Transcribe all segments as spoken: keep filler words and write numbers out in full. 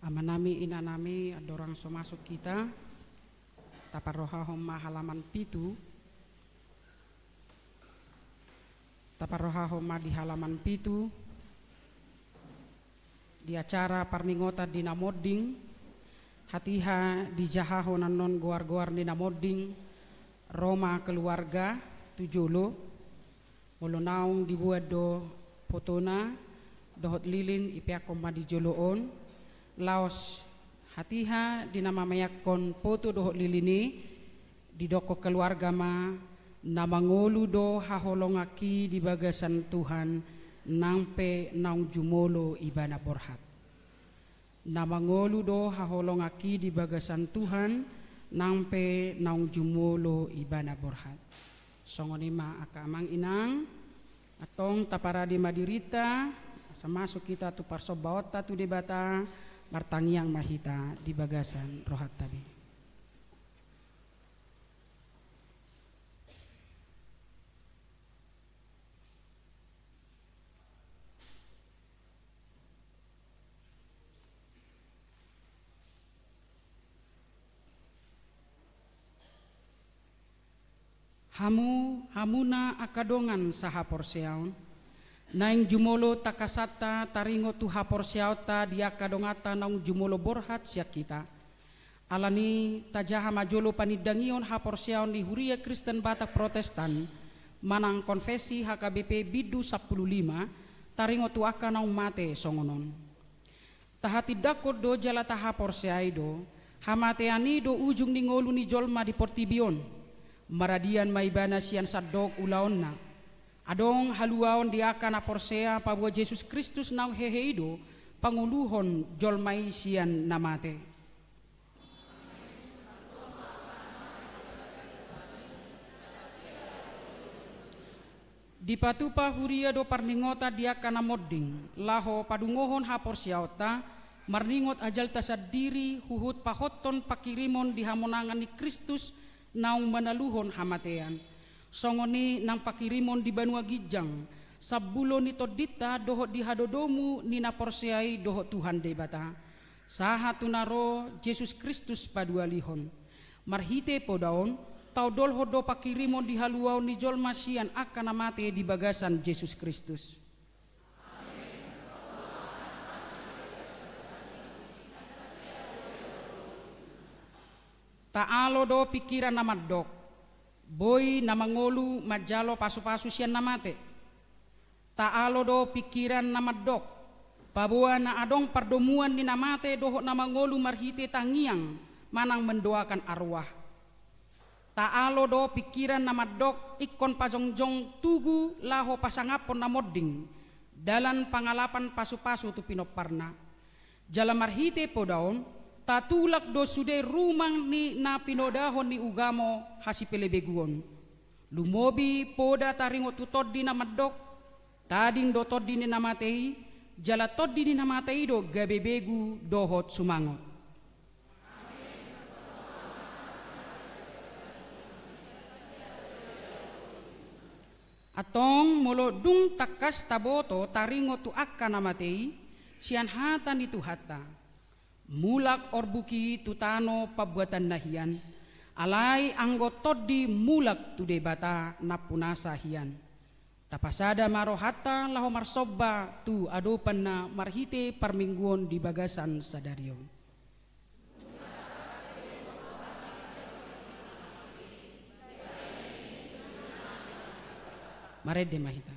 Amanami, inanami, andorang so masuk hita, taparrohahon ma halaman pitu. Taparrohahon ma di halaman pitu, di acara parningotan di na monding, hatiha dijahahon annon goar-goar ni na monding, ro ma keluarga tu jolo, molo naung dibuat do fotona dohot lilin, ipeakkon ma di jolo on, laos hatiha di na mameakkon foto dohot lilin i, didokkon keluarga ma, na mangolu do haholongangki di bagasan Tuhan, nang pe naung jumolo ibana borhat. Na mangolu do haholongangki di bagasan Tuhan, nang pe naung jumolo ibana borhat. Songon i ma angka amang inang, antong taparade ma dirinta, asa masuk hita tu parsombaonta tu Debata, martangiang ma hita di bagasan rohanta be. Hamu, hamuna angka dongan sahaporseaon, naeng jumolo tangkasanta taringot tu haporseaonta di angka donganta naung jumolo borhat sian hita. Alani i tajaha ma jolo panindangion haporseaon ni Huria Kristen Batak Protestan manang Konfesi H K B P bindu sampulu lima, taringot tu angka naung mate songon on. Tahatindangkon do jala tahaporseai do, hamatean i do ujung ni ngolu ni jolma di portibi on. Maradian ma ibana sian sandok ulaonna. Adong haluaon di angka na porsea paboa Jesus Kristus naung hehe i do pangoluhon jolma i sian na mate. Dipatupa huria do parningotan di angka na monding, laho padungohon haporseaonta, marningot ajalta sandiri huhut pahothon pangkirimon di hamonangan ni Kristus naung manaluhon hamatean. Songon i nang pangkirimon di banua ginjang, sambulo ni tondinta dohot di hadodomu ni na porsea i dohot Tuhan Debata. Sahat tu na ro Jesus Kristus padualihon. Marhite poda on, taondolhon do pangkirimon di haluaon ni jolma sian angka na mate di bagasan Jesus Kristus. Taalo do pingkiran na mandok, boi na mangolu manjalo pasupasu sian na mate. Taalo do pingkiran na mandok, paboa na adong pardomuan ni na mate dohot na mangolu marhite tangiang manang mendoakan arwah. Taalo do pingkiran na mandok ingkon pajongjong tugu laho pasangaphon na monding, dalan pangalapan pasupasu tu pinomparna. Jala marhite poda on, tatulak do sude rumang ni na pinodahon ni ugamo hasipelebeguon. Lumobi poda taringot tu tondi na mandok, tading do tondi ni na mate i, jala tondi ni na mate i do gabe begu dohot sumangot. Antong molo dung tangkas taboto taringot tu angka na mate i, sian hata ni Tuhanta. Mulak orbuk i tu tano pambuatanna hian, alai anggo tondi mulak tu Debata nampunasa hian. Tapasada ma rohanta laho marsomba tu adopanna marhite parmingguon di bagasan sadari on. Marende ma hita.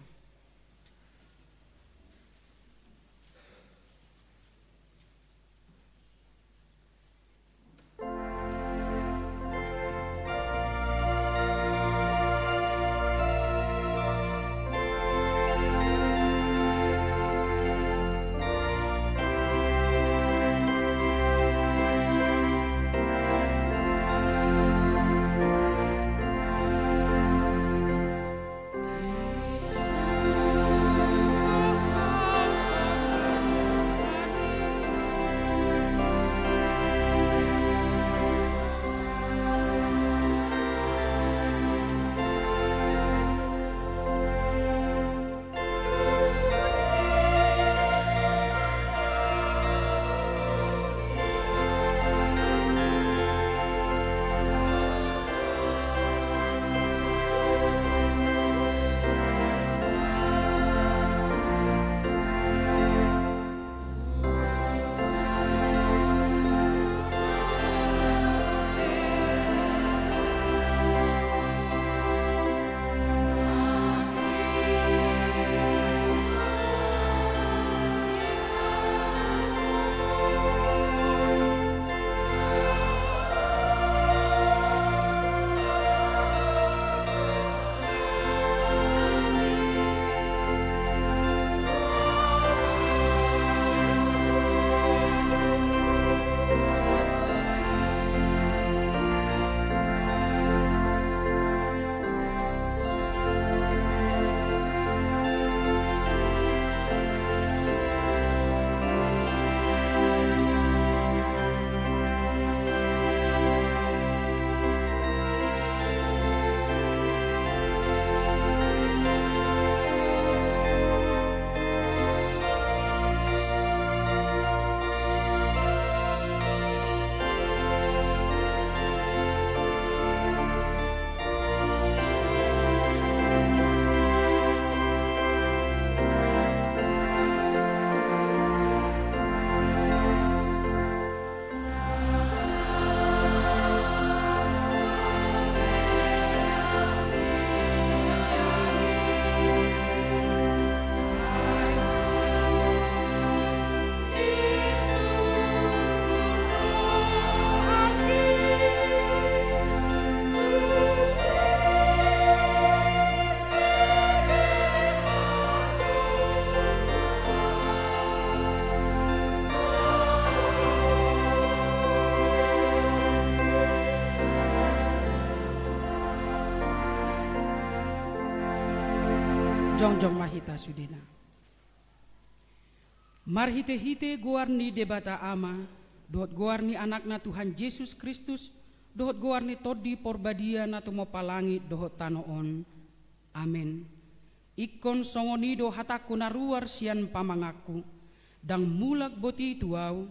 Jongjong ma hita sudena. Marhitehite goar ni Debata Ama, dohot goar ni Anakna Tuhan Jesus Kristus, dohot goar ni Tondi Porbadia na tumompa langit dohot tano on. Amen. Ingkon songon i do hatangku na ruar sian pamanganku. Ndang mulak boti tu ahu,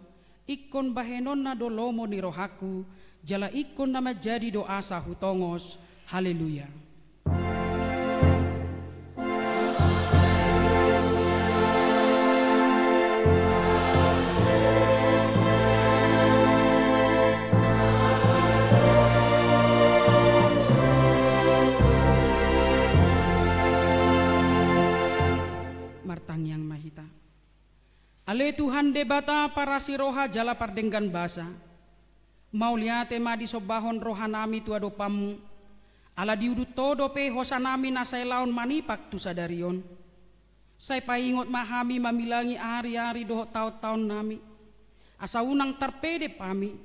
ingkon bahenonna do lomo ni rohangku, jala ingkon na manjadi do asa hutongos. Haleluya. Martangiang ma hita. Ale Tuhan Debata parasi roha jala pardenggan basa, mauliate ma disombahon rohanami tu adopanmu, ala di udut Ho dope hosanami na sai laon manipak tu sadari on. Sai paingot ma hami mamilangi ari-ari dohot taon-taonnami, asa unang tarpedep hami,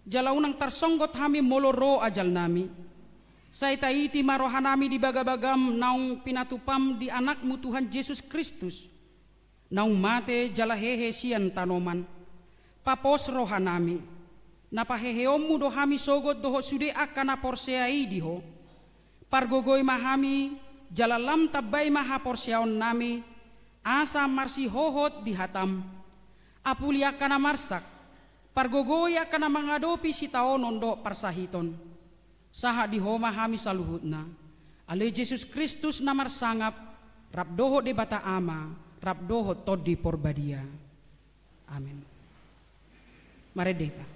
jala unang tarsonggot hami molo ro ajalnami. Sai taiti ma rohanami di bagabagam naung pinatupam di Anakmu Tuhan Jesus Kristus, naung mate jala hehe sian tanoman. Papos rohanami, na paheheonmu do hami sogot dohot sude angka na porsea i di Ho. Pargogoi ma hami, jala lam tambai ma haporseaonnami, asa marsihohot di hatam. Apuli angka na marsak, pargogoi angka na mangadopi sitaonon dohot parsahiton. Sahat di Ho ma hami saluhutna. Ale Jesus Kristus na marsangap, rap dohot Debata Ama, rap dohot Tondi Porbadia. Amen. Marende hita.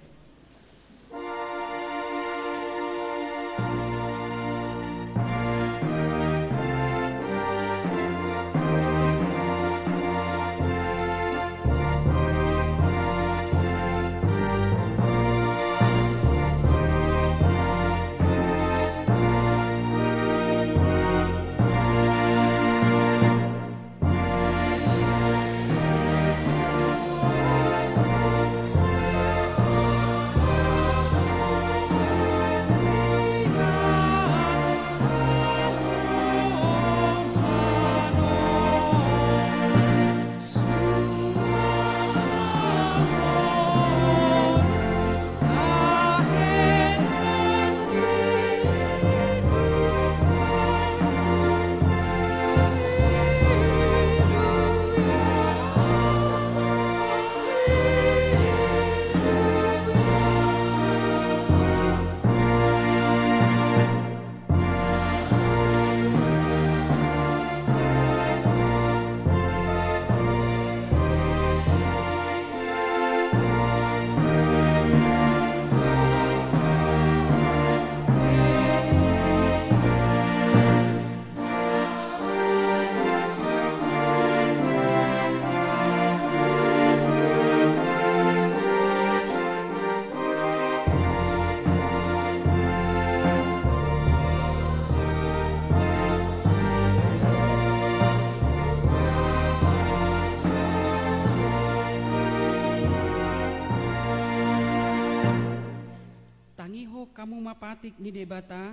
Tangihon hamu ma patik ni Debata,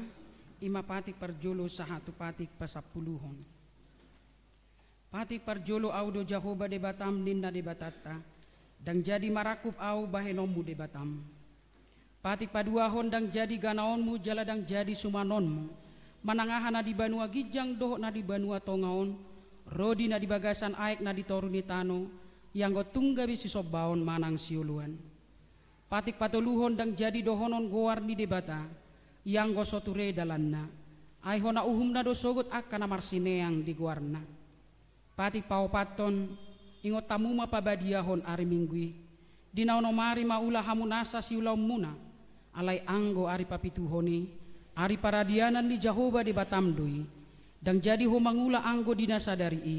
i ma patik parjolo sahat tu patik pasampuluhon. Patik parjolo, Ahu do Jahowa Debatam, ninna Debatanta, ndang jadi marangkup Ahu bahenonmu Debatam. Patik paduahon, ndang jadi ganaonmu jala ndang jadi sumanonmu, manang aha na di banua ginjang dohot na di banua tonga on, ro di na di bagasan aek na di toru ni tano, ianggo tung gabe sisombaon manang sioloan. Patik patoluhon, ndang jadi dohonon goar ni Debata, ianggo so ture dalanna, ai hona uhumna do sogot angka na marsineang di goarna. Patik paopathon, ingot hamu ma pabadiahon ari Minggu i. Di na onom ari ma ula hamu nasa siulaonmuna, alai anggo ari papituhon i, ari paradianan ni Jahowa Debatam do i. Ndang jadi ho mangula anggo di na sadari i,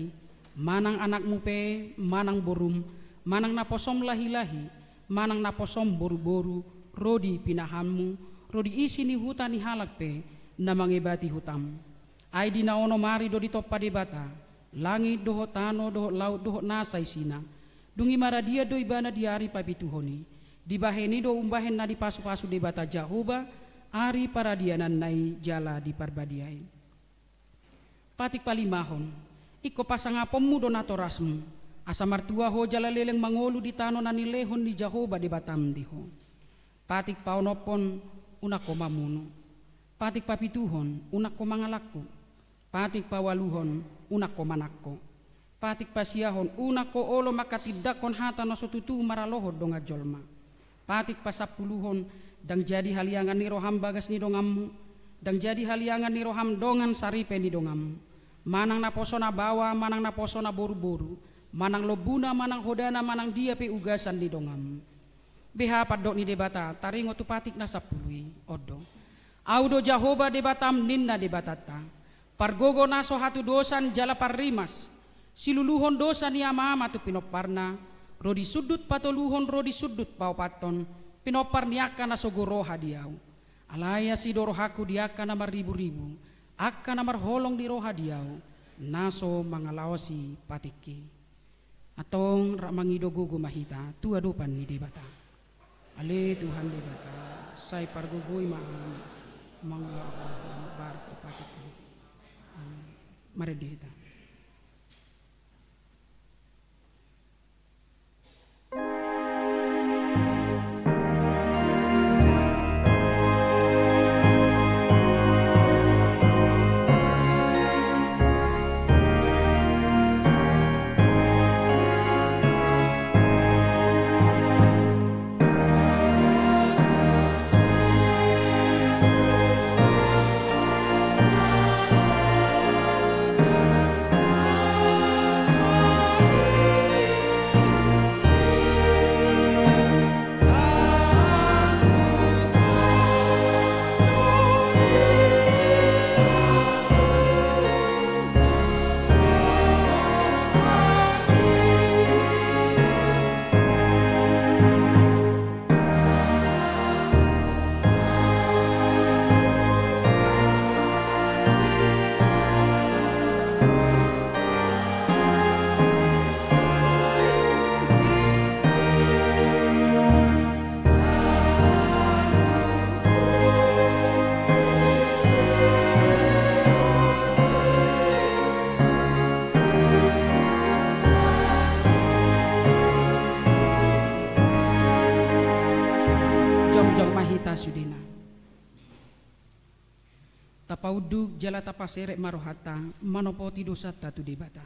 manang anakmu pe, manang borum, manang naposom lahilahi, manang naposom boruboru, ro di pinahanmu, ro di isi ni huta ni halak pe, na mangebati hutam. Ai di na onom ari do ditompa Debata langit dohot tano dohot laut dohot nasa isina. Dung i maradian do ibana di ari papituhon i. Dibahen i do umbahen na dipasupasu Debata Jahowa ari paradiananna i jala diparbadiai. Patik palimahon, Ingkon pasangaponmu do natorasmu, asa martua ho jala leleng mangolu di tano na nilehon ni Jahowa Debatam di ho. Patik paonomhon, unang ho mamunu. Patik papituhon, unang ho mangalangku. Patik paualuhon, unang ho manangko. Patik pasiahon, unang ho olo manghatindanghon hata na so tutu maralohon dongan jolma. Patik pasampuluhon, ndang jadi haliangan ni roham bagas ni donganmu, ndang jadi haliangan ni roham dongan saripe ni donganmu. Manang naposona baoa, manang naposona boruboru, manang lombuna, manang hodana, manang dia pe ugasan ni donganmu. Beha pandok ni Debata taringot tu patik na sampulu i, on do: Ahu do Jahowa Debatam, ninna Debatanta, pargogo na so hatudosan jala parrimas, siluluhon dosa ni amaama tu pinomparna, ro di sundut patoluhon ro di sundut paopathon, pinompar ni angka na sogo roha di Ahu. Alai asi do rohangku di angka na marriburibu, angka na marholong ni roha di Ahu, na so mangalaosi patikki. Antong rap mangido gogo ma hita tu adopan ni Debata. Ale Tuhan Debata, sai pargogoi ma hami mangulahon baru tu patikmi. Amin. Marende hita. Jongjong ma hita sudena. Tapaunduk jala tapaserep ma rohanta manopoti dosanta tu Debata.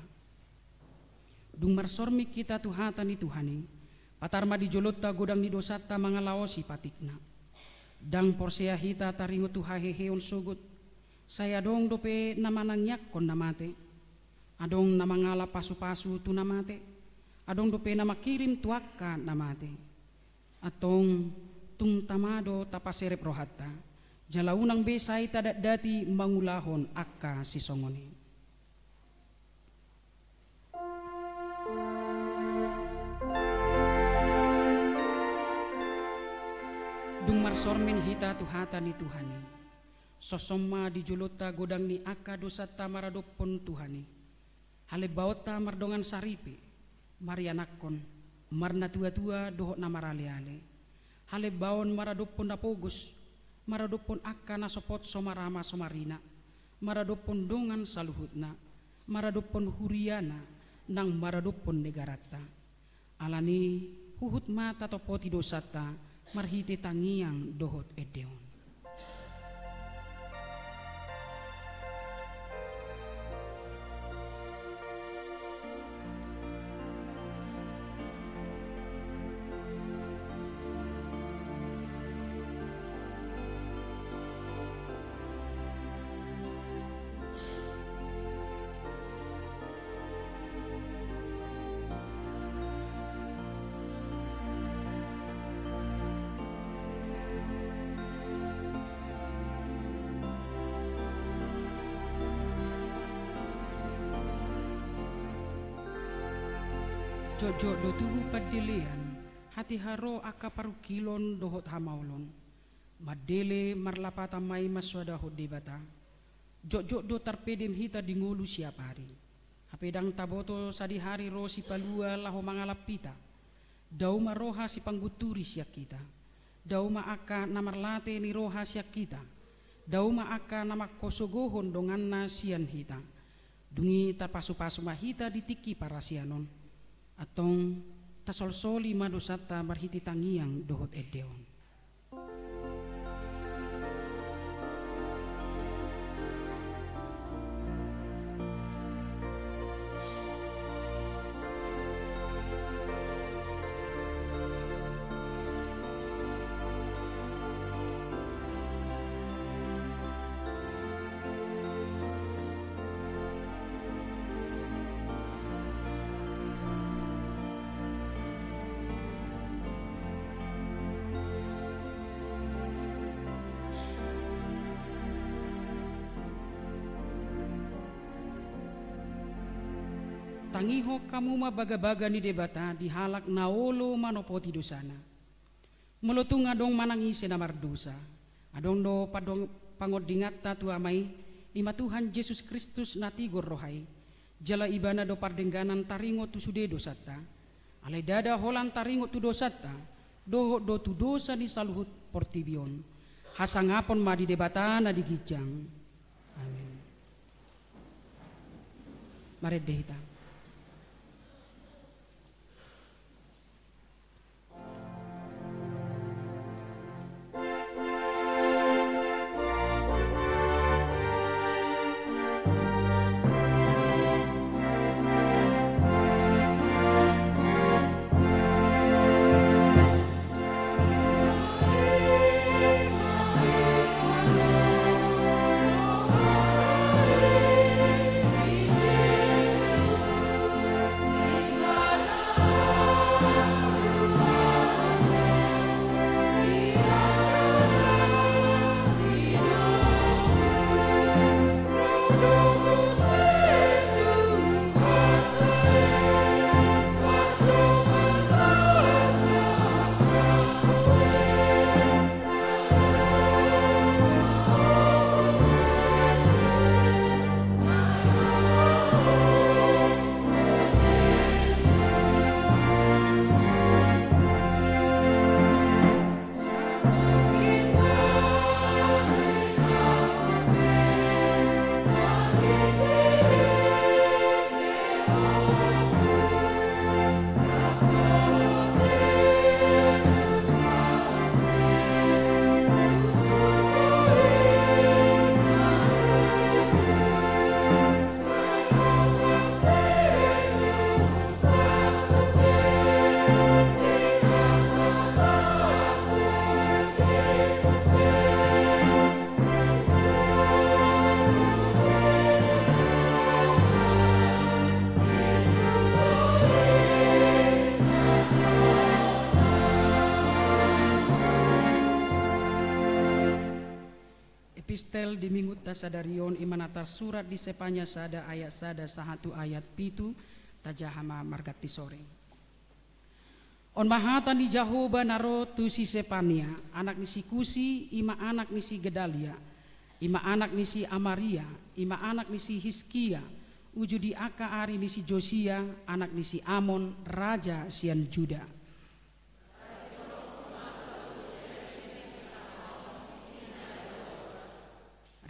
Dung marsormin hita tu hata ni Tuhan i, patar ma di jolonta godang ni dosanta mangalaosi patikna. Ndang porsea hita taringot tu haheheon sogot, sai adong dope na manangiangkon na mate. Adong na mangalap pasupasu tu na mate. Adong dope na mangkirim tu angka na mate. Antong tung tama do tapaserep rohanta, jala unang be sai tadatdati mangulahon angka sisongon i. Dung marsormin hita tu hata ni Tuhan i, sonson ma di jolonta godang ni angka dosanta maradophon Tuhan i. Halembaonta mardongan saripe, marianakhon, marnatuatua dohot na maraleale. Halembaon maradophon na pogos, maradophon angka na so pot so marama so marina, maradophon dongan saluhutna, maradophon huriana, nang maradophon negaranta. Alani i, huhut ma tatompoti dosanta marhite tangiang dohot endeon. Jotjot do tubu pandelean, hatiha ro angka parungkilon dohot hamaolon. Mandele marlapatan ma i mansoadahon Debata. Jotjot do tarpedem hita di ngolu siap ari. Hape ndang taboto sadihari ro Sipalua laho mangalap hita. Dao ma roha sipanggunturi sian hita. Dao ma angka na marlate ni roha sian hita. Dao ma angka na manghasogohon donganna sian hita. Dung i tarpasupasu ma hita di tingki parasian on. Antong tasolsoli ma dosanta marhite tangiang dohot ende on. Tangihon hamu ma bagabaga ni Debata di halak na olo manopoti dosana. Molo tung adong manang ise na mardosa, adong do padong-, pangondinganta tu Ama i, i ma Tuhan Jesus Kristus na tigor roha i. Jala Ibana do pardengganan taringot tu sude dosanta. Alai ndada holan taringot tu dosanta, dohot do tu dosa ni saluhut portibi on. Hasangapon ma di Debata na di ginjang. Amin. Marende hita. Epistel di Minggunta sadari on i ma na tarsurat di Sepania sada ayat sada sahat tu ayat pitu, tajaha ma marganti sore. On ma hata ni Jahowa na ro tu si Sepania, anak ni si Kusi, i ma anak ni si Gedalia, i ma anak ni si Amaria, i ma anak ni si Hiskia, uju di angka ari ni si Josia, anak ni si Amon, raja sian Juda.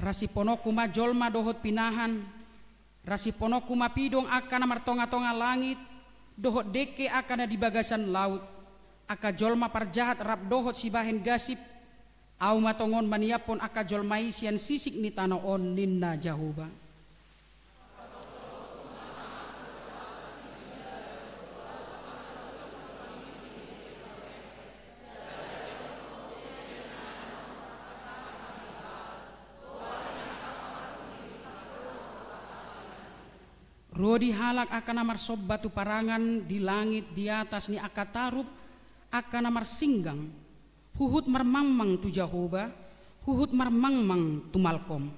Rasiphononku ma jolma dohot pinahan, rasiphononku ma pidong angka na martongatonga langit, dohot dengke angka na di bagasan laut, angka jolma parjahat rap dohot sibahen gasip, Ahu ma tongon maniaphon angka jolma i sian sisik ni tano on, ninna Jahowa. Ro di halak angka na marsomba tu parangan di langit di atas ni angka tarup angka na marsinggang, huhut marmangmang tu Jahowa, huhut marmangmang tu Malkom.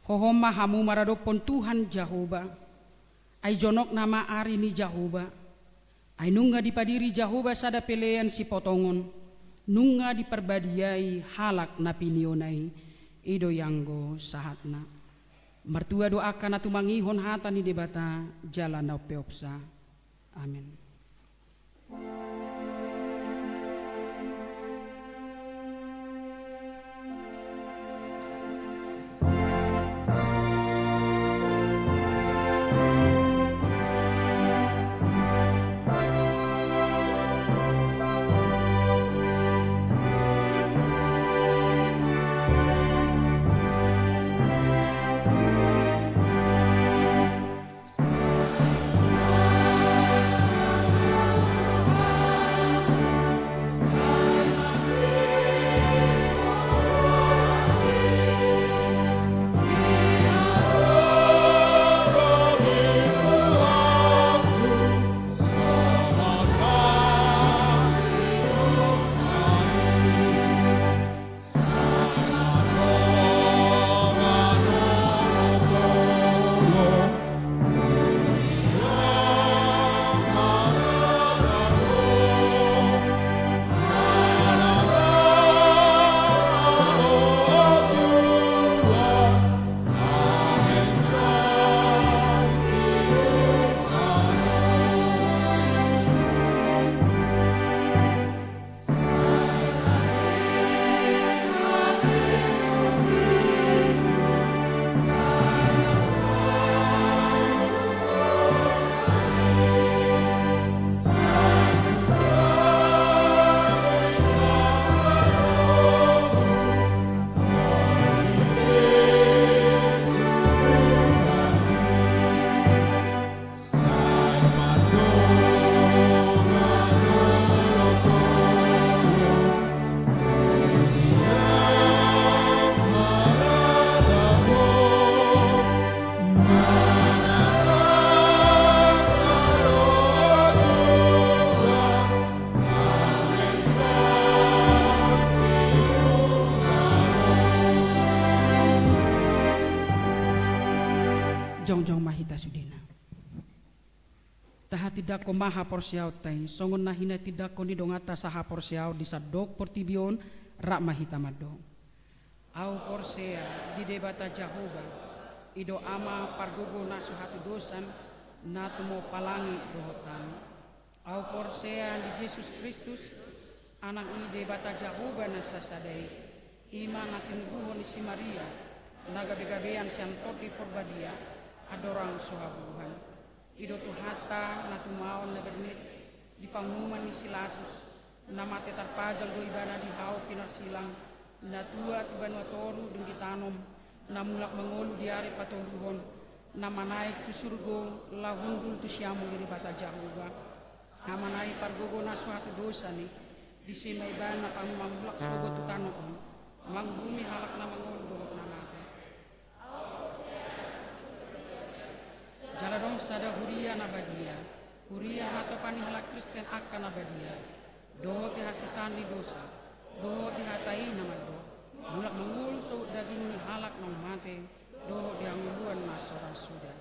Hohom ma hamu maradophon Tuhan Jahowa, ai jonok nama ari ni Jahowa. Ai nunga dipadiri Jahowa sada pelean sipotongon, nunga diparbadiai halak na piniona i, i do ianggo sahatna. Martua do angka na tumangihon hata ni Debata jala na umpeopsa. Amen. Tasudena. Tahatindangkon ma haporseaonta i, songon na hinatindangkon ni donganta sahaporseaon di sandok portibi on, rap ma hita mandok. Au porsea di Debata Jahowa, i do Ama pargogo na so hatudosan, na tumompa langit dohot tano. Au porsea di Jesus Kristus, Anak ni Debata Jahowa na sasada i, i ma na tinubuhon ni si Maria, na gabegabean sian Tondi Porbadia, andorang so habubuhan. I do Tuhanta na tumaon na bernit di panguhuman ni si Latus, na mate tarpajal do ibana di hau pinarsilang, na tua tu banua toru dung ditanom, na mulak mangolu di ari patoluhon, na manaek tu surgo laho hundul tu siamun ni Debata Jahowa. Amanai pargogo na so hatudosan i, disi ma ibana pamamulak sogot tu tano on, manguhumi halak na mangolu dohot na mate. Jala adong sada huria na badia, huria hatopan ni halak Kristen angka na badia, dohot di hasesaan ni dosa, dohot di hata i na mandok, mulak mangolu sogot daging ni halak naung mate, dohot di hangoluan na so ra suda.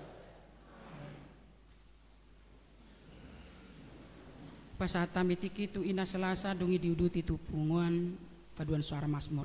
Pasahat hami tingki tu Ina Selasa, dung i diuduti tu punguan paduan suara Mazmur.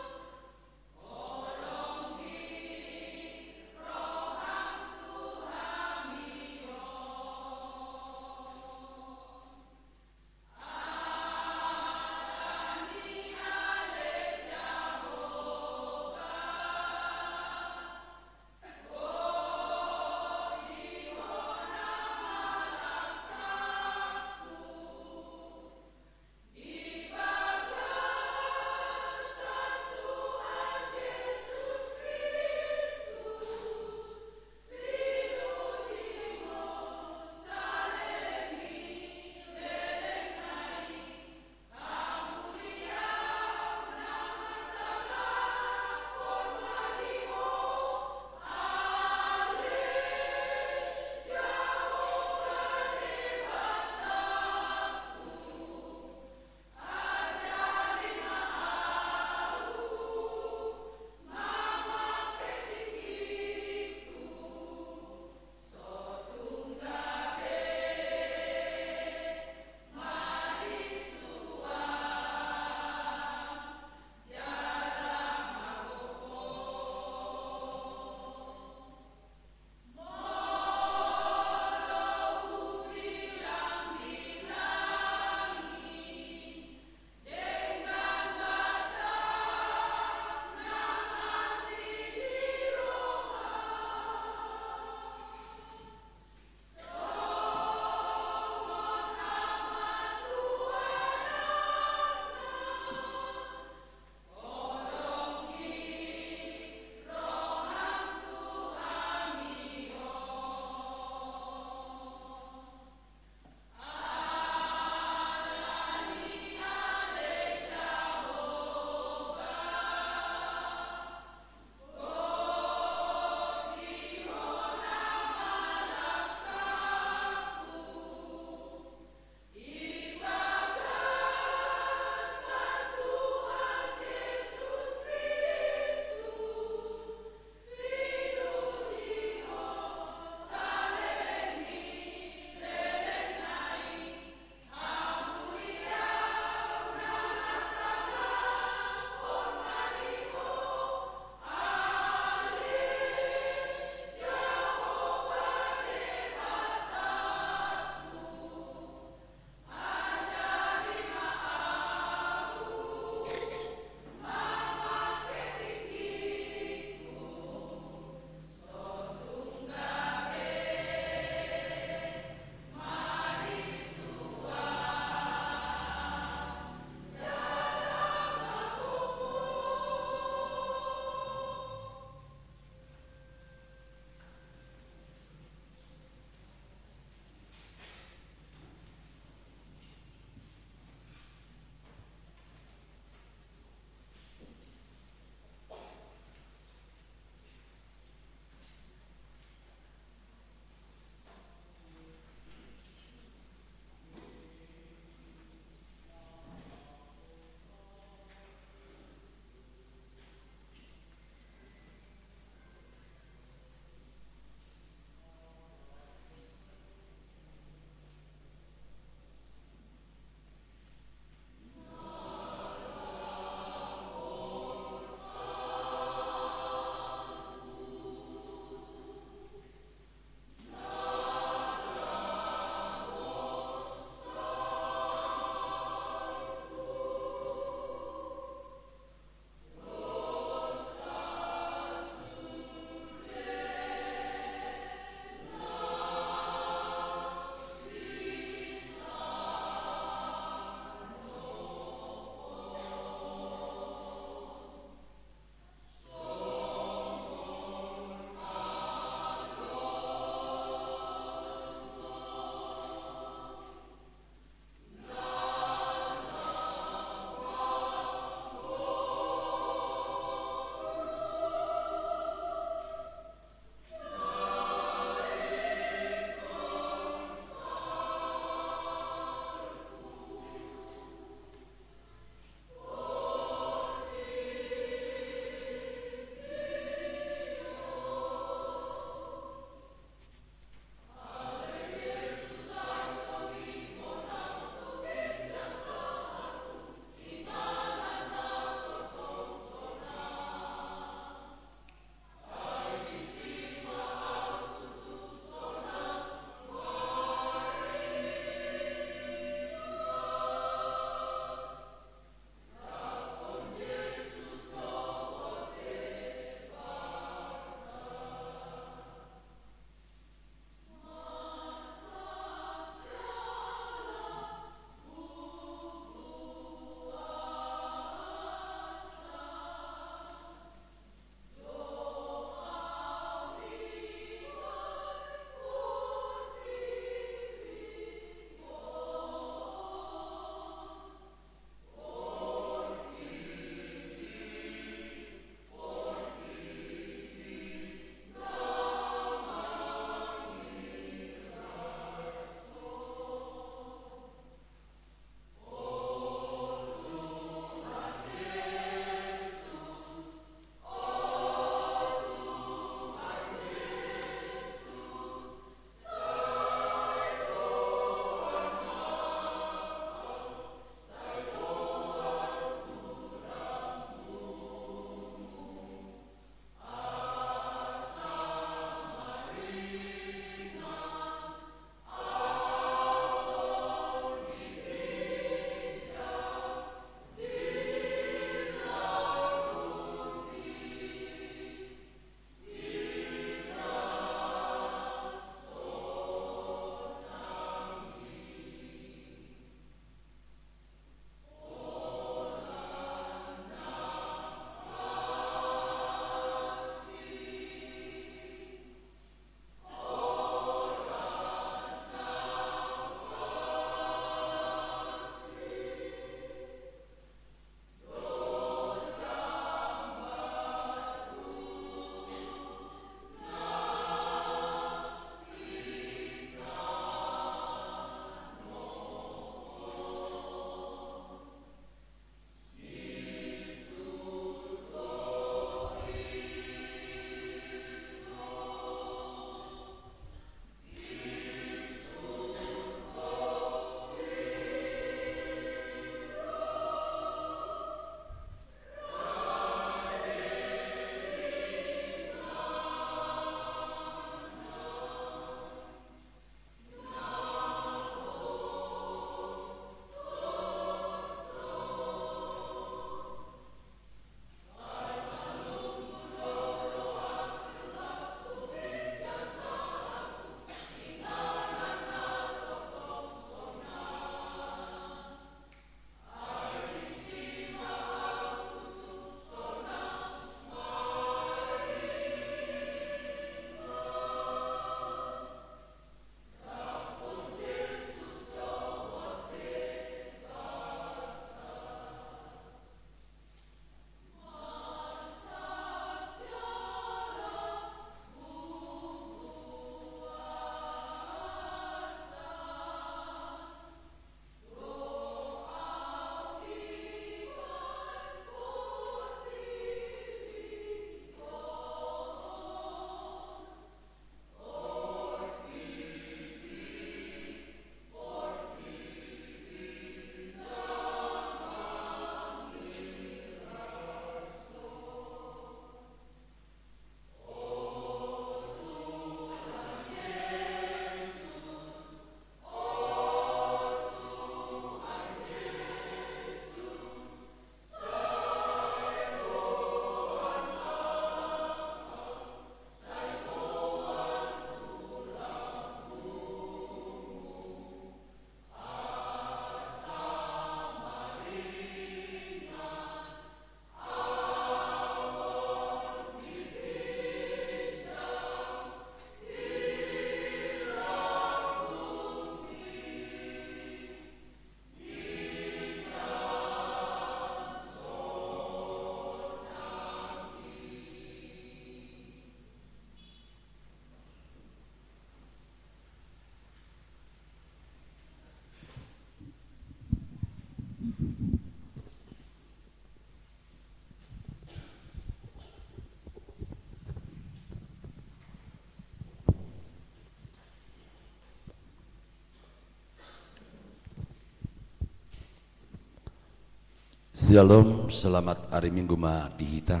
Syalom, selamat ari Minggu ma di hita.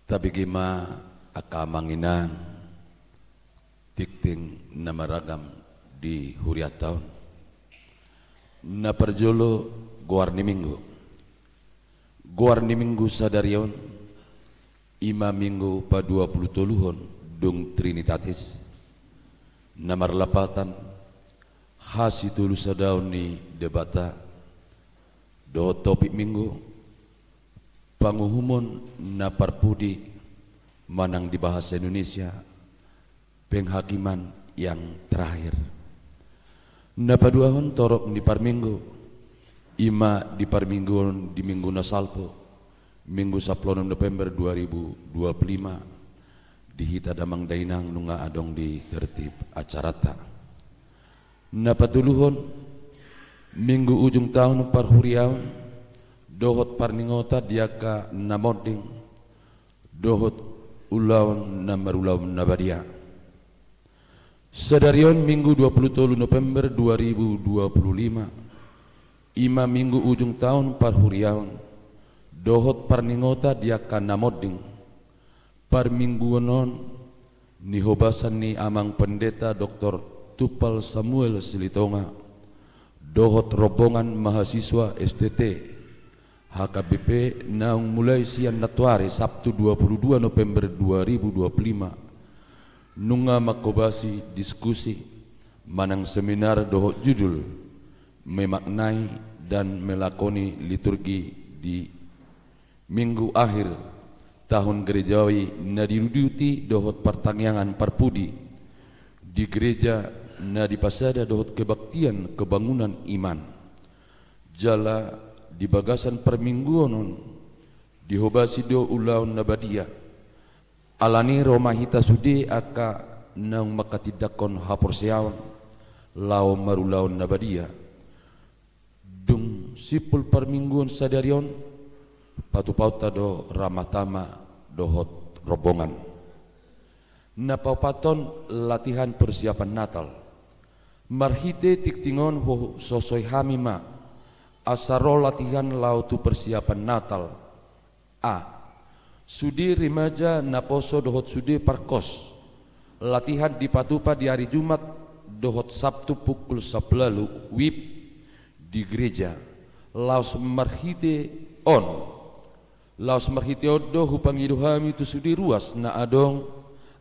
Tabege ma angka amang inang tingting na maragam di hurianta on. Na parjolo, goar ni Minggu. Goar ni Minggu sadari on, i ma Minggu paduapulutoluhon dung Trinitatis, na marlapatan hasitolusadaon ni Debata, dohot topik Minggu, panguhumon na parpudi, manang di bahasa Indonesia, penghakiman yang terakhir. Na paduahon, torop ni parminggu, i ma di parmingguon di minggu na salpu, Minggu sampulu onom November dua ribu dua puluh lima, di hita damang dainang nunga adong di tertib acaranta. Na patoluhon, minggu ujung taon parhuriaon, dohot parningotan di angka na monding, dohot ulaon na marulaon na badia. Sadari on Minggu dua puluh tolu November dua ribu dua puluh lima, i ma minggu ujung taon parhuriaon, dohot parningotan di angka na monding. Parmingguon on, nihobasan ni Amang Pendeta Doktor Tumpal Samuel Silitonga, dohot rombongan mahasiswa S T T, H K B P, naung mulai sian nantoari Sabtu dua puluh dua November dua ribu dua puluh lima, nunga manghobasi diskusi manang seminar dohot judul Memaknai dan Melakoni Liturgi di Minggu Akhir Tahun Gerejawi na diuduti dohot partangiangan parpudi di gereja na dipasada dohot kebaktian kebangunan iman. Jala di bagasan parmingguon on dihobasi do ulaon na badia. Alani ro ma hita sude angka naung manghatindanghon haporseaon laho marulaon na badia. Dung simpul parmingguon sadari on, patupaonta do ramatama dohot rombongan. Na paopathon, latihan persiapan Natal. Marhite tingting on husosoi hami ma asa ro latihan laho tu persiapan Natal. A. Sude remaja naposo dohot sude parkos. Latihan dipatupa di ari Jumat dohot Sabtu pukul sampulu ualu wib di gereja. Laos marhite on. Laos marhite on do hupangido hami tu sude ruas na adong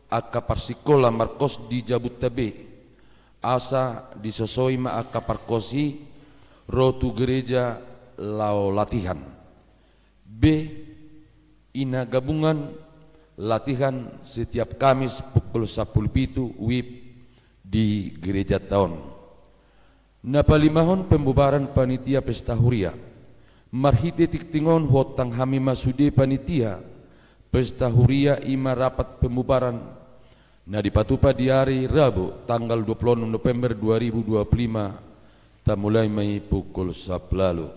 angka parsikola markos di jabunta be. Asa disosoi ma angka parkos i ro tu gereja laho latihan. B. Ina gabungan latihan setiap Kamis pukul sampulu pitu wib di gerejanta on. Na palimahon, pembubaran panitia pesta huria. Marhite tingting on huontang hami ma sude panitia pesta huria, i ma rapat pembubaran na dipatupa di ari Rabu tanggal dua puluh onom November dua ribu dua puluh lima, tamulai ma i pukul sampulu ualu.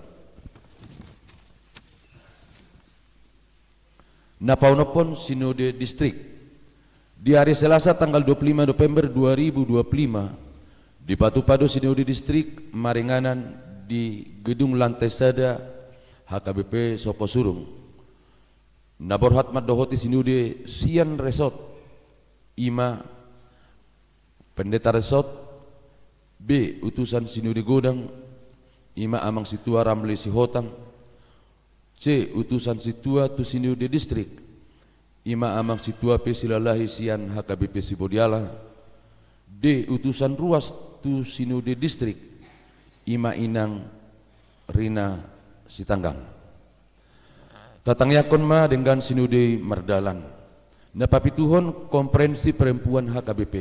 Na paonomhon, sinode distrik. Di ari Selasa tanggal dua puluh lima November dua ribu dua puluh lima, dipatupa do sinode distrik maringanan di gedung lantai sada H K B P Soposurung. Na borhat mandohoti sinode sian resort, i ma Pendeta Resort. B. Utusan sinode godang, i ma Amang Sintua Ramli Sihotang. C. Utusan sintua tu sinode distrik, i ma Amang Sintua P. Silalahi sian H K B P Sibodiala. D. Utusan ruas tu sinode distrik, i ma Inang Rina Sitanggang. Tatangiangkon ma denggan sinode i mardalan. Na papituhon, konferensi perempuan H K B P.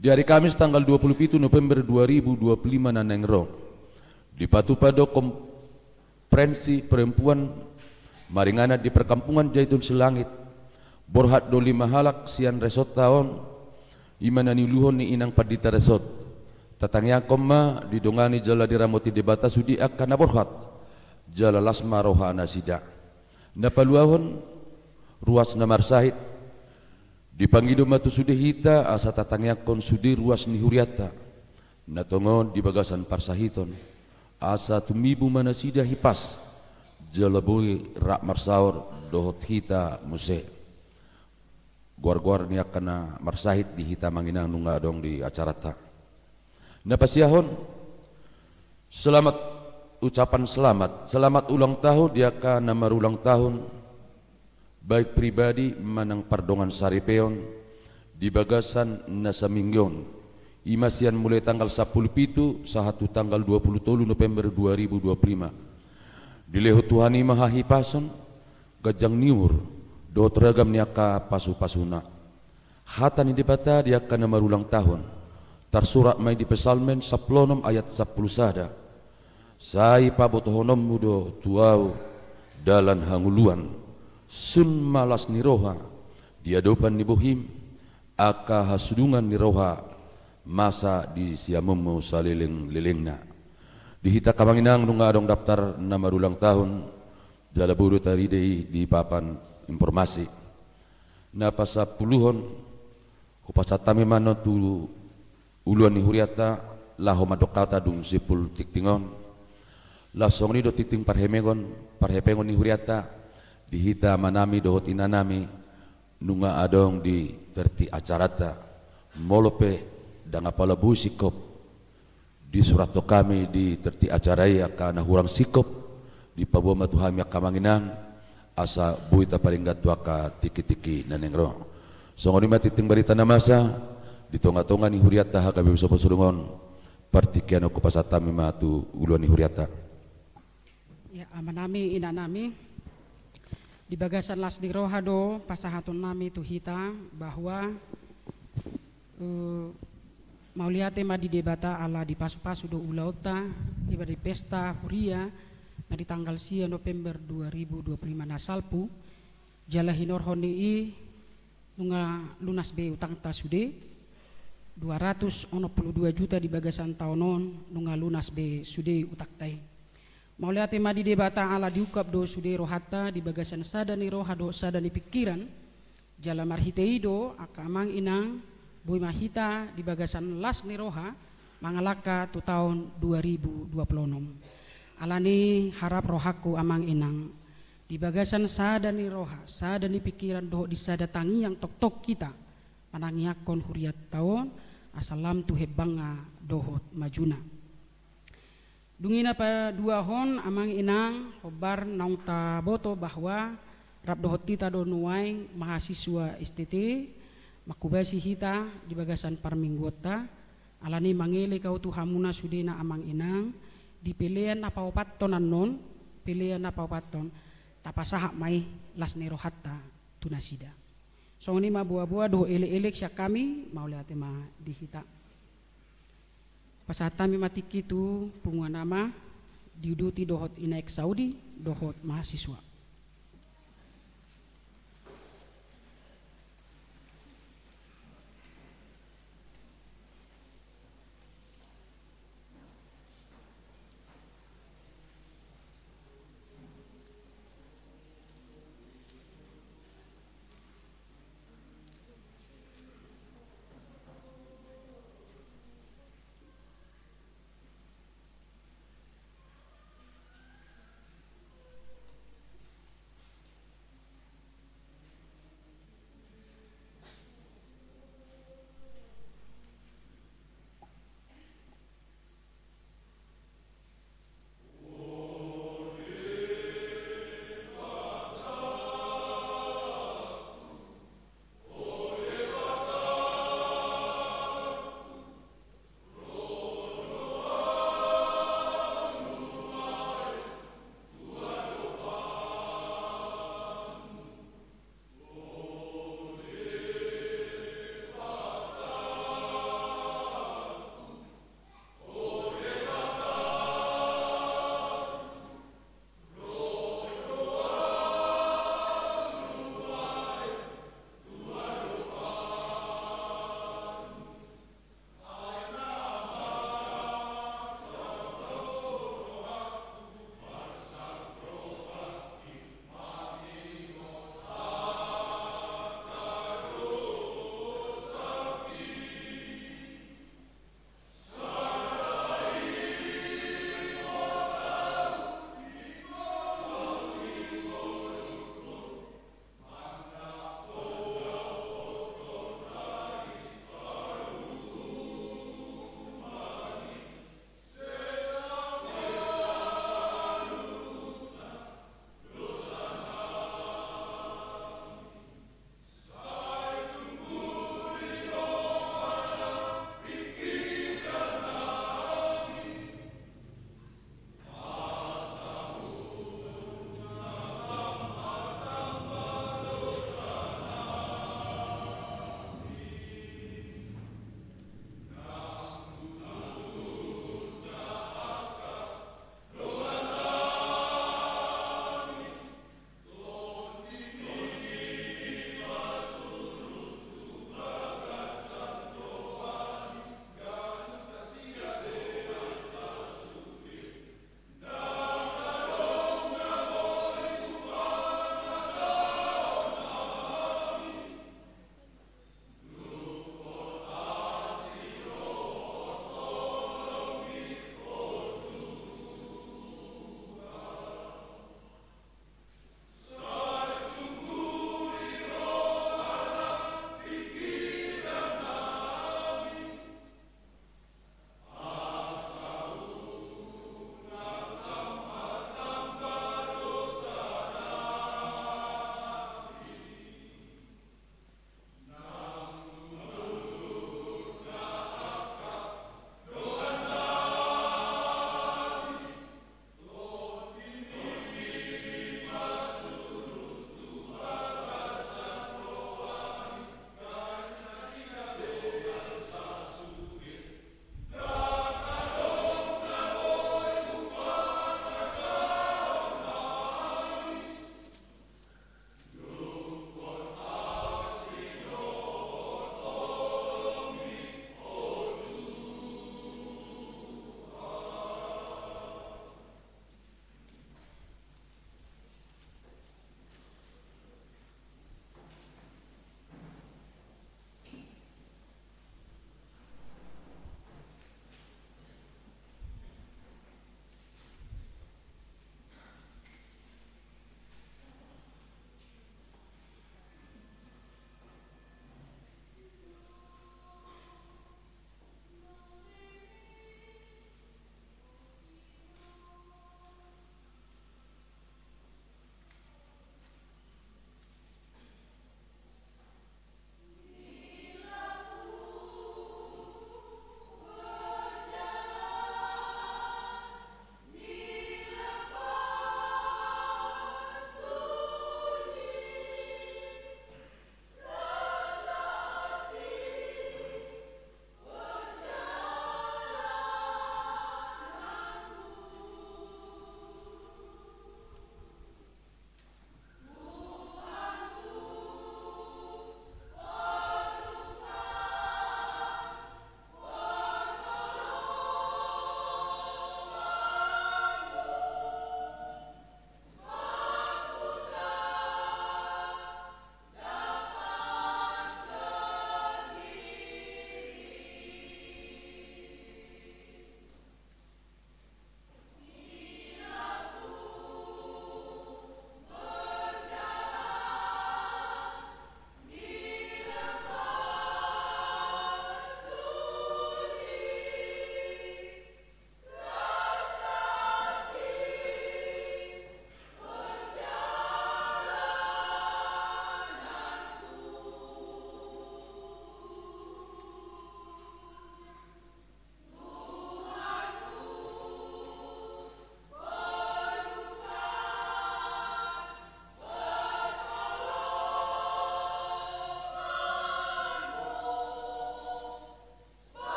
Di ari Kamis tanggal dua puluh pitu November dua ribu dua puluh lima na naeng ro, dipatupa do konferensi perempuan maringanan di perkampungan Zaitun Silangit. Borhat do lima halak sian resortta on, i ma na niuluhon ni Inang Pandita Resort. Tatangiangkon ma didongani jala diramoti Debata sude angka na borhat, jala las ma rohanasida. Na paluahon, ruas na marsahit. Dipangido ma tu sude hita asa tatangiangkon sude ruas ni hurianta na tongon di bagasan parsahiton. Asa tumibu ma nasida hipas, jala boi rap marsaor dohot hita muse. Goar-goar ni angka na marsahit di hita amang inang nunga adong di acaranta. Na pasiahon, selamat, ucapan selamat, selamat ulang tahun di angka na marulang tahun, baik pribadi manang pardongan saripeon, di bagasan na saminggu on, i ma sian mulai tanggal sampulu pitu sahat tu tanggal dua pulu tolu November dua ribu dua pulu lima. Dilehon Tuhan i ma hahipason, ganjang ni umur, dohot ragam ni angka pasu-pasuna. Hata ni Debata di angka na marulang tahun, tarsurat ma i di Psalmen sampulu onom ayat sampulu sada. Sai pabotohononmu do tu ahu dalan hangoluan, sun ma las ni roha di adopan ni bohim, angka hasudungan ni roha masa di siamunmu saleleng-lelengna. Di hita angka amang inang nunga adong daftar na marulang tahun, jala boi do tarida i di papan informasi. Na pasampuluhon, hupasahat hami ma annon tu uluan ni hurianta, laho mandok hata dung simpul tingting on. Laos songon i do tingting parhepengon, parhepengon ni hurianta, di hita amanami dohot inanami, nunga adong di tertib acaranta. Molo pe ndang apala boi singkop, disurathon hami di tertib acara i angka na hurang singkop, dipaboa ma tu hami angka amang inang, asa boi taparinggan tu angka tingki-tingki na naeng ro. Songon i ma tingting barita na masa, di tonga-tonga ni hurianta H K B P Sopo Sudungon, partingkian on hupasahat hami ma tu uluan ni hurianta. Ya, amanami, inanami, di bagasan las ni roha do pasahatonnami tu hita bahwa, eh, mauliate ma di Debata ala dipasu-pasu do ulaonta, iba di pesta huria na di tanggal sia November dua ribu dua puluh lima na salpu, jala hinorhon ni i nunga lunas be utangta sude, dua ratus onom pulu dua juta di bagasan taon on nunga lunas be sude utangta i. Mauliate ma di Debata ala diungkap do sude rohanta di bagasan sada ni roha dohot sada ni pingkiran, jala marhite i do angka amang inang boi ma hita di bagasan las ni roha mangalangka tu taon dua ribu dua pulu onom. Alani i harap rohangku amang inang, di bagasan sada ni roha, sada ni pingkiran dohot di sada tangiang tongtong hita manangiangkon hurianta on, asa lam tu hembangna dohot majuna. Dung i na paduahon amang inang, hombar naung taboto bahwa rap dohot hita do nuaeng mahasiswa S T T, manghobasi hita di bagasan parmingguonta. Alani i mangelek ahu tu hamuna sudena amang inang, di pelean na paopathon annon, pelean na paopathon, tapasahat ma i las ni rohanta tu nasida. Songon i ma boa-boa dohot elek-elek sian hami, mauliate ma di hita. Pasahat hami ma tingki tu punguan ama, diuduti dohot ina eksaudi dohot mahasiswa.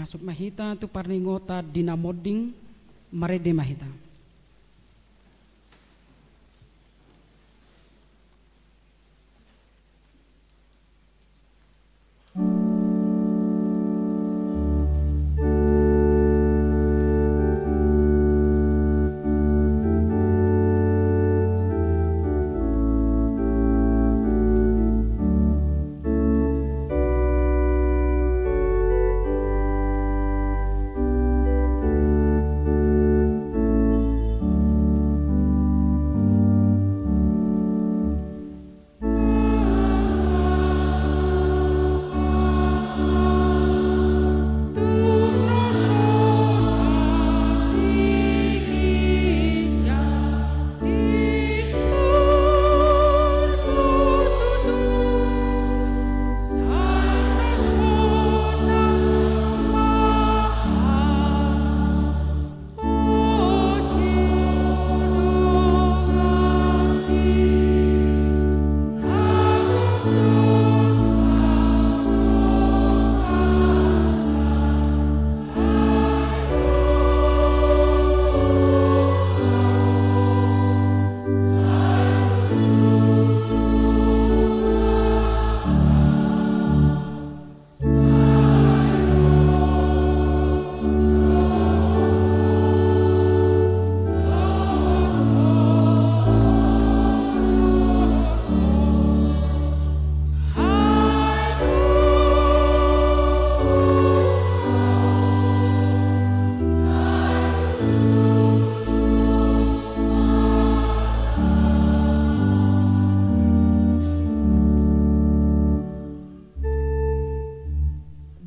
Masuk ma hita tu parningotan di na monding, marende ma hita.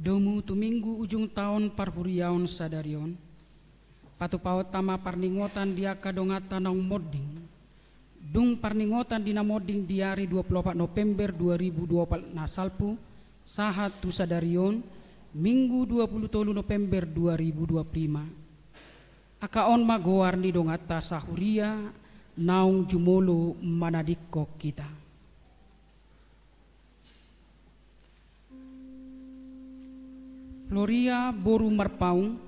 Domu tu minggu ujung taon parhuriaon sadari on, patupaonta ma parningotan di angka donganta naung monding. Dung parningotan di na monding di ari dua puluh opat November dua ribu dua puluh opat na salpu, sahat tu sadari on, Minggu dua puluh tolu November dua ribu dua puluh lima. Angka on ma goar ni donganta sahuria naung jumolo manadingkon hita. Floria boru Marpaung,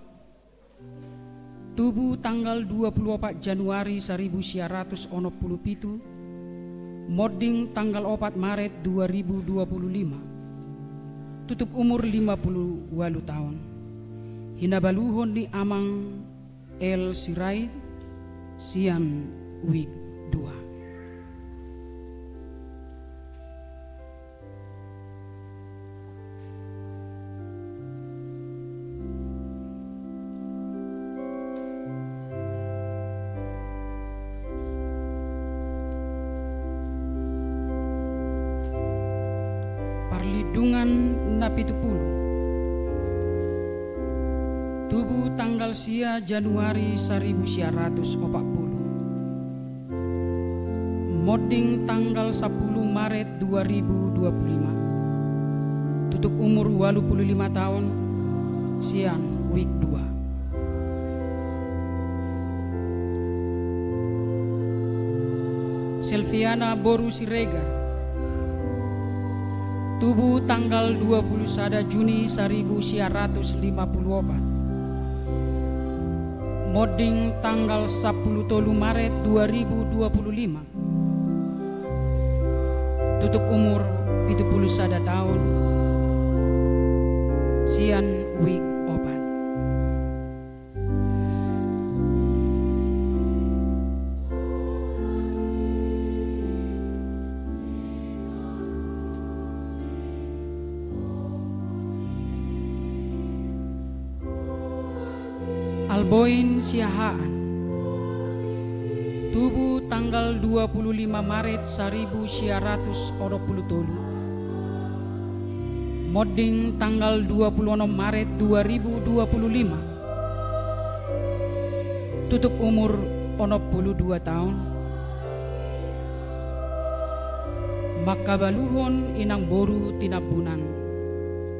tubu tanggal dua puluh opat Januari saribu sia ratus onom puluh pitu, monding tanggal opat Maret dua ribu dua puluh lima, tutup umur lima puluh ualu taon. Hinabaluhon ni amang El Sirait sian wijk dua. Parlindungan na pitu pulu. Tubu tanggal sia Januari saribu sia ratus opat pulu. Monding tanggal sampulu Maret dua ribu dua puluh lima. Tutup umur ualu pulu lima taon, sian wijk dua. Selviana boru Siregar. Tubu tanggal dua pulu sada Juni saribu sia ratus lima pulu opat. Monding tanggal sampulu tolu Maret dua ribu dua pulu lima. Tutup umur pitu pulu sada taon, sian wijk opat. Alboin Siahaan. Tubu tanggal dua pulu lima Maret saribu sia ratus onom pulu tolu. Monding tanggal dua pulu onom Maret dua ribu dua pulu lima. Tutup umur onom pulu dua taon. Mangkabaluhon inang boru Tinambunan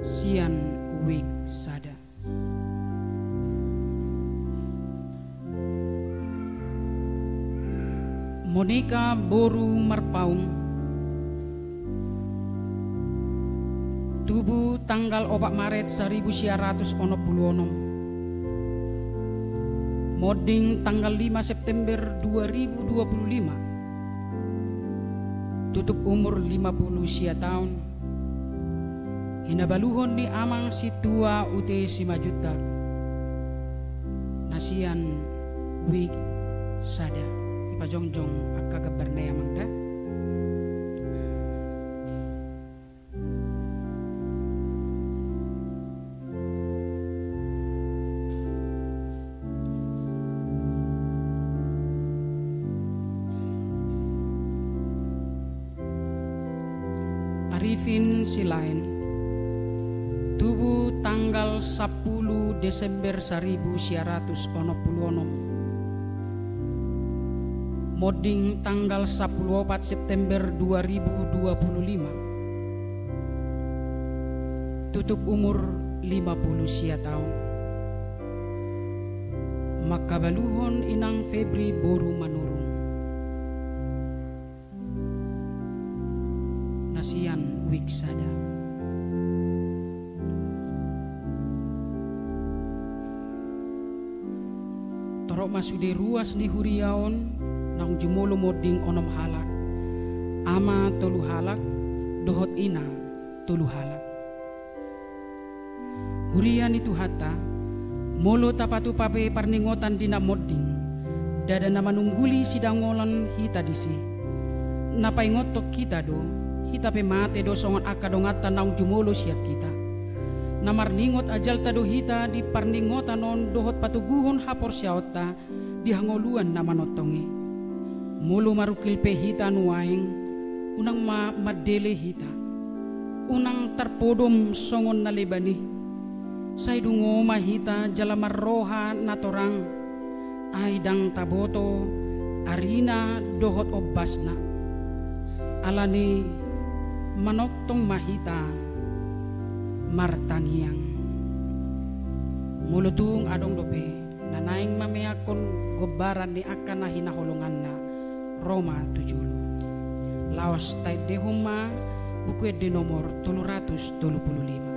sian wijk sada. Monika boru Marpaung. Tubu tanggal opat Maret saribu sia ratus onom pulu onom. Monding tanggal lima September dua ribu dua pulu lima. Tutup umur lima pulu sia taon. Hinabaluhon ni amang sintua U T Simanjuntak. Na sian wijk sada. Dipajongjong angka gambarna i amang da. Arifin Silaen, tubu tanggal sampulu Desember saribu sia ratus onom pulu onom. Monding tanggal sampulu opat September dua ribu dua pulu lima. Tutup umur lima pulu sia taon. Mangkabaluhon inang Febri boru Manurung. Na sian wijk sada. Torop ma sude ruas ni huria on naung jumolo monding onom halak, ama tolu halak, dohot ina tolu halak. Huria ni Tuhanta, molo tapatupa pe parningotan di na monding, ndada na manungguli sidaonon hita disi. Na paingothon hita do, hita pe mate do songon angka donganta naung jumolo sian hita. Na marningot ajalta do hita di parningotan on dohot patoguhon haporseaonta di hangoluan na manongtong i. Molo marungkil pe hita nuaeng, unang ma mandele hita. Unang tarpodom songon na leban i. Sai dungo ma hita jala marroha na torang. Ai ndang taboto arina dohot ombasna. Alani manongtong ma hita martangiang. Molo tung adong dope na naeng mameakkon gombaran ni angka na hinaholonganna, ro ma tu jolo. Laos taendehon ma Buku Ende nomor tolu ratus tolu pulu lima.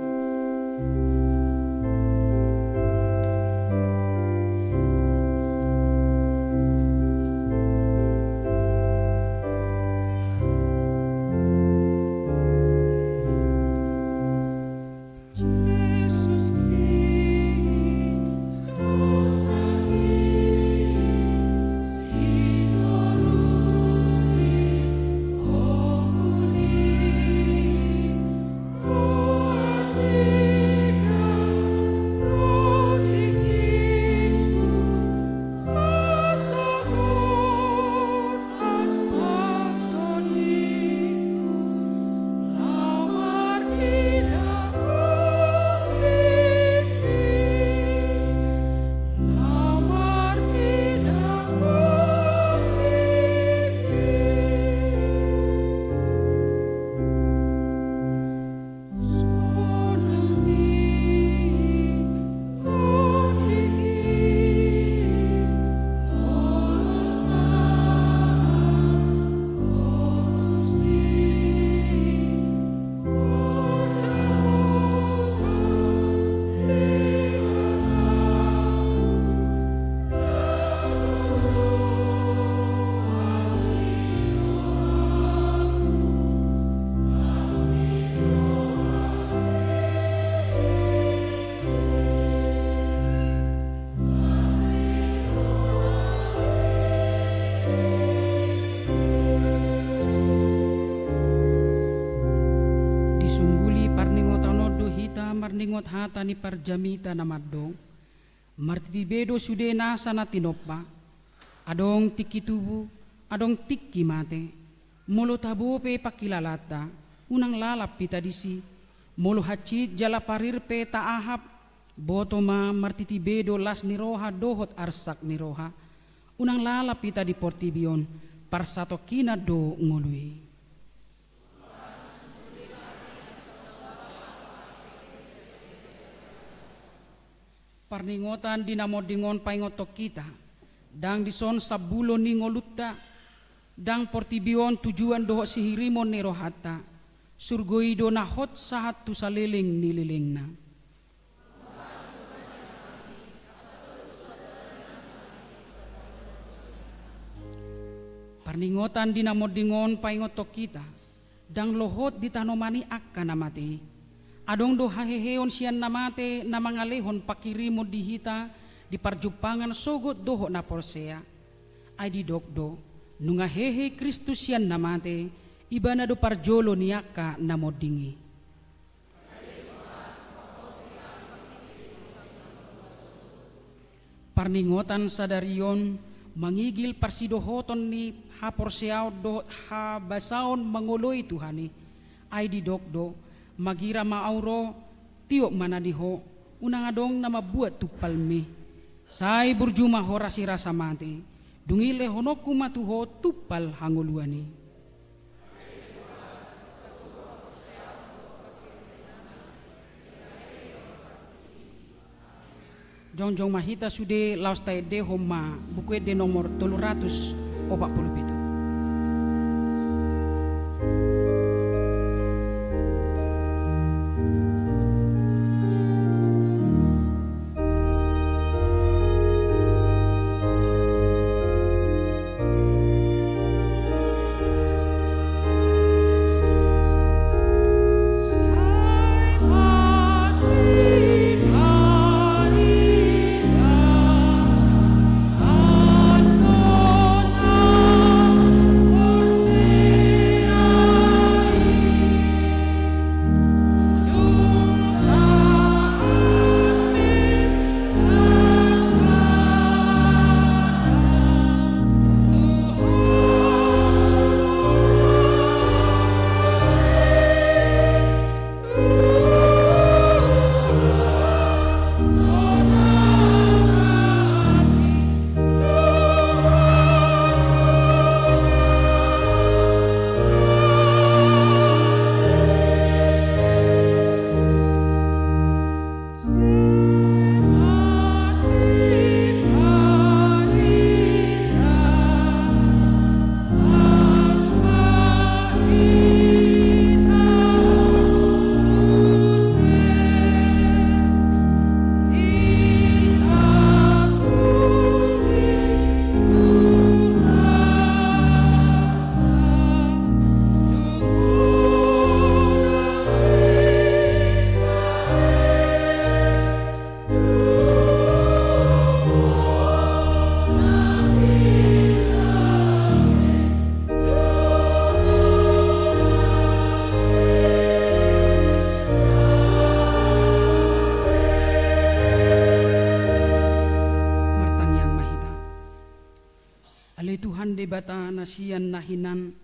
Disungguli parningotan on do hita marningot hata ni parjamita na mandok. Martiti be do sude nasa na tinompa. Adong tingki tubu, adong tingki mate. Molo tabo pe pangkilalanta, unang lalap hita disi. Molo hansit jala parir pe taahap, boto ma martiti be do las ni roha dohot arsak ni roha. Unang lalap hita di portibi on, parsatongkinan do ngolu i. Parningotan di na monding on paingothon hita, ndang dison sambulo ni ngolunta, ndang portibi on tujuan dohot sihirimon ni rohanta, Surgo i do na hot sahat tu saleleng ni lelengna. Parningotan di na monding on paingothon hita, ndang lohot di tanoman i angka na mate i. Adong do haheheon sian na mate na mangalehon pangkirimon di hita di parjumpangan sogot dohot na porsea. Ai didok do, nunga hehe Kristus sian na mate, ibana do parjolo ni angka na monding i. Parningotan sadari on mangigil parsidohoton ni haporseaon dohot habasaon mangoloi Tuhan i. Ai didok do, magira ma au ro, tiop ma na di ho, unang adong na mambuat tumpalmi. Sai burju ma ho rasirasa mate, dung i lehononku ma tu ho tumpal hangoluan i. Jongjong ma hita sude, laos taendehon ma Buku Ende nomor tolu ratus opat pulu pitu. Martangiang ma hita. Ale Tuhan Debata na sian na hinan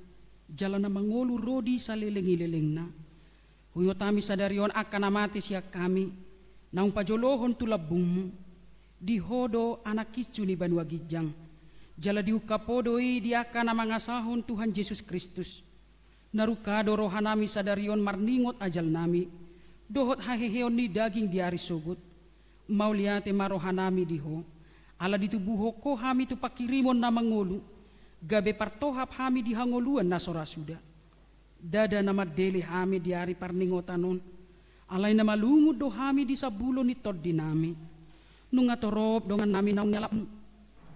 jala na mangolu ro di saleleng ni lelengna, huingot hami sadari on angka na mate sian hami, naung pajolohon tu lambungmu. Di Ho do Anak Incu ni banua ginjang, jala diungkap Ho do i di angka na mangasahon Tuhan Jesus Kristus. Na rungka do rohanami sadari on marningot ajalnami dohot haheheon ni daging di ari sogot. Mauliate ma rohanami di Ho, ala ditubuhon Ho hami tu pangkirimon na mangolu, gabe partohap hami di hangoluan na so ra suda. Ndada na mandele hami di ari parningotan on, alai na malungun do hami di sambulo ni tondinami. Nunga torop dongannami naung nialapmu.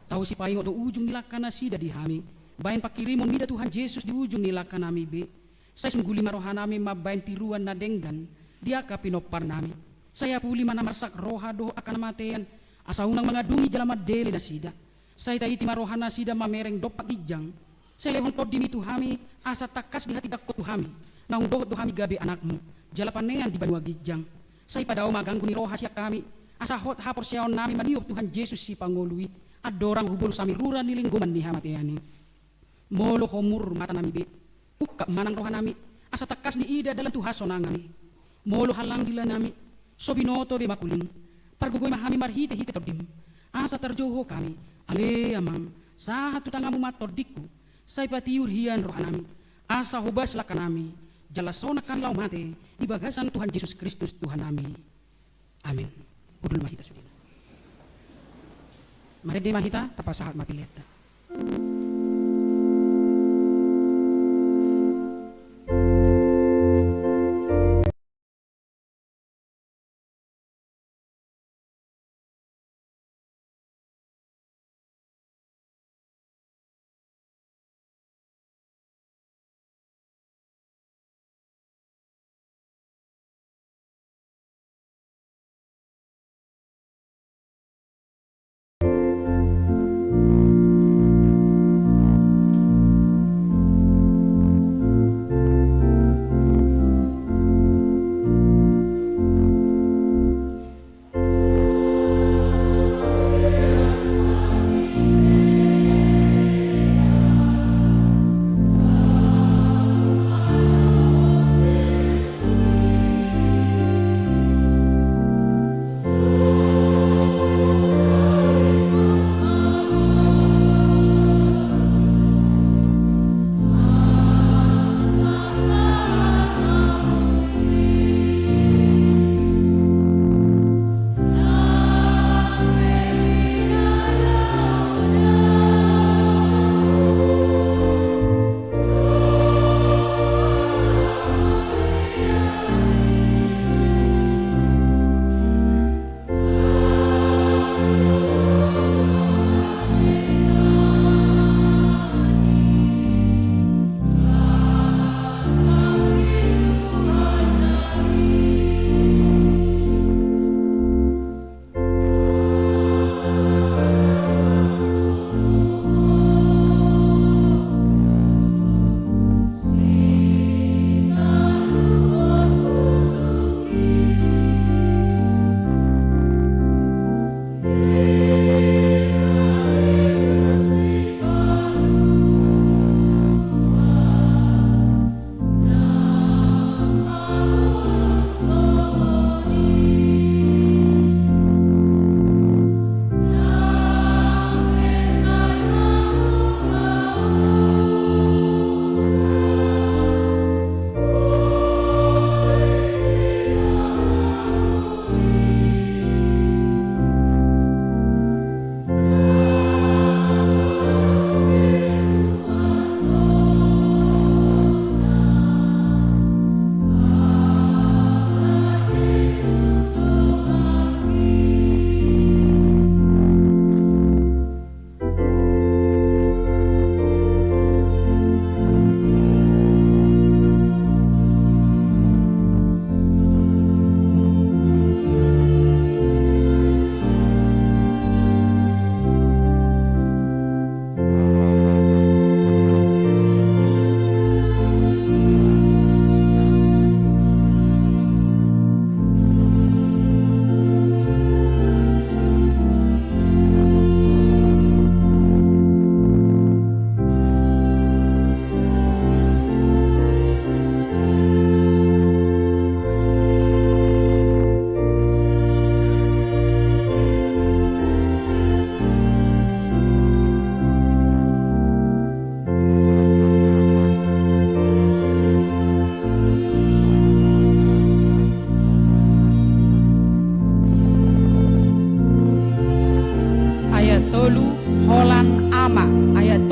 Tau sipaingot do ujung ni langkanasida di hami, baen pangkirimon mida Tuhan Jesus di ujung ni langkanami be. Sai sungguli ma rohanami mambaen tiruan na denggan di angka pinomparnami. Sai apuli ma na marsak roha dohot angka na matean, asa unang mangandungi jala mandele nasida. Sai taiti ma rohanasida mamereng dompak ginjang. Sai lehon tondimi tu hami, asa tangkas dihatindangkon tu hami, naung dohot do hami gabe anakmu jala panean di banua ginjang. Sai padao ma ganggu ni roha sian hami, asa hot haporseaonnami maniop Tuhan Jesus Sipangolu i, andorang hubolus hami rura ni linggoman ni hamatean i. Molo homur matanami be, ungkap ma nang rohanami, asa tangkas diida dalan tu hasonangan i. Molo hallang dilanami, so binoto be makuling, pargogoi ma hami marhitehite tondim, asa tarjou Ho hami. Ale Amang, sahat tu tanganmu ma tondingku. Sai patiur hian rohanami, asa hobas langkanami, jala sonang hami laho mate di bagasan Tuhan Jesus Kristus Tuhannami. Amen. Hundul ma hita sude. Marende ma hita, tapasahat ma peleanta.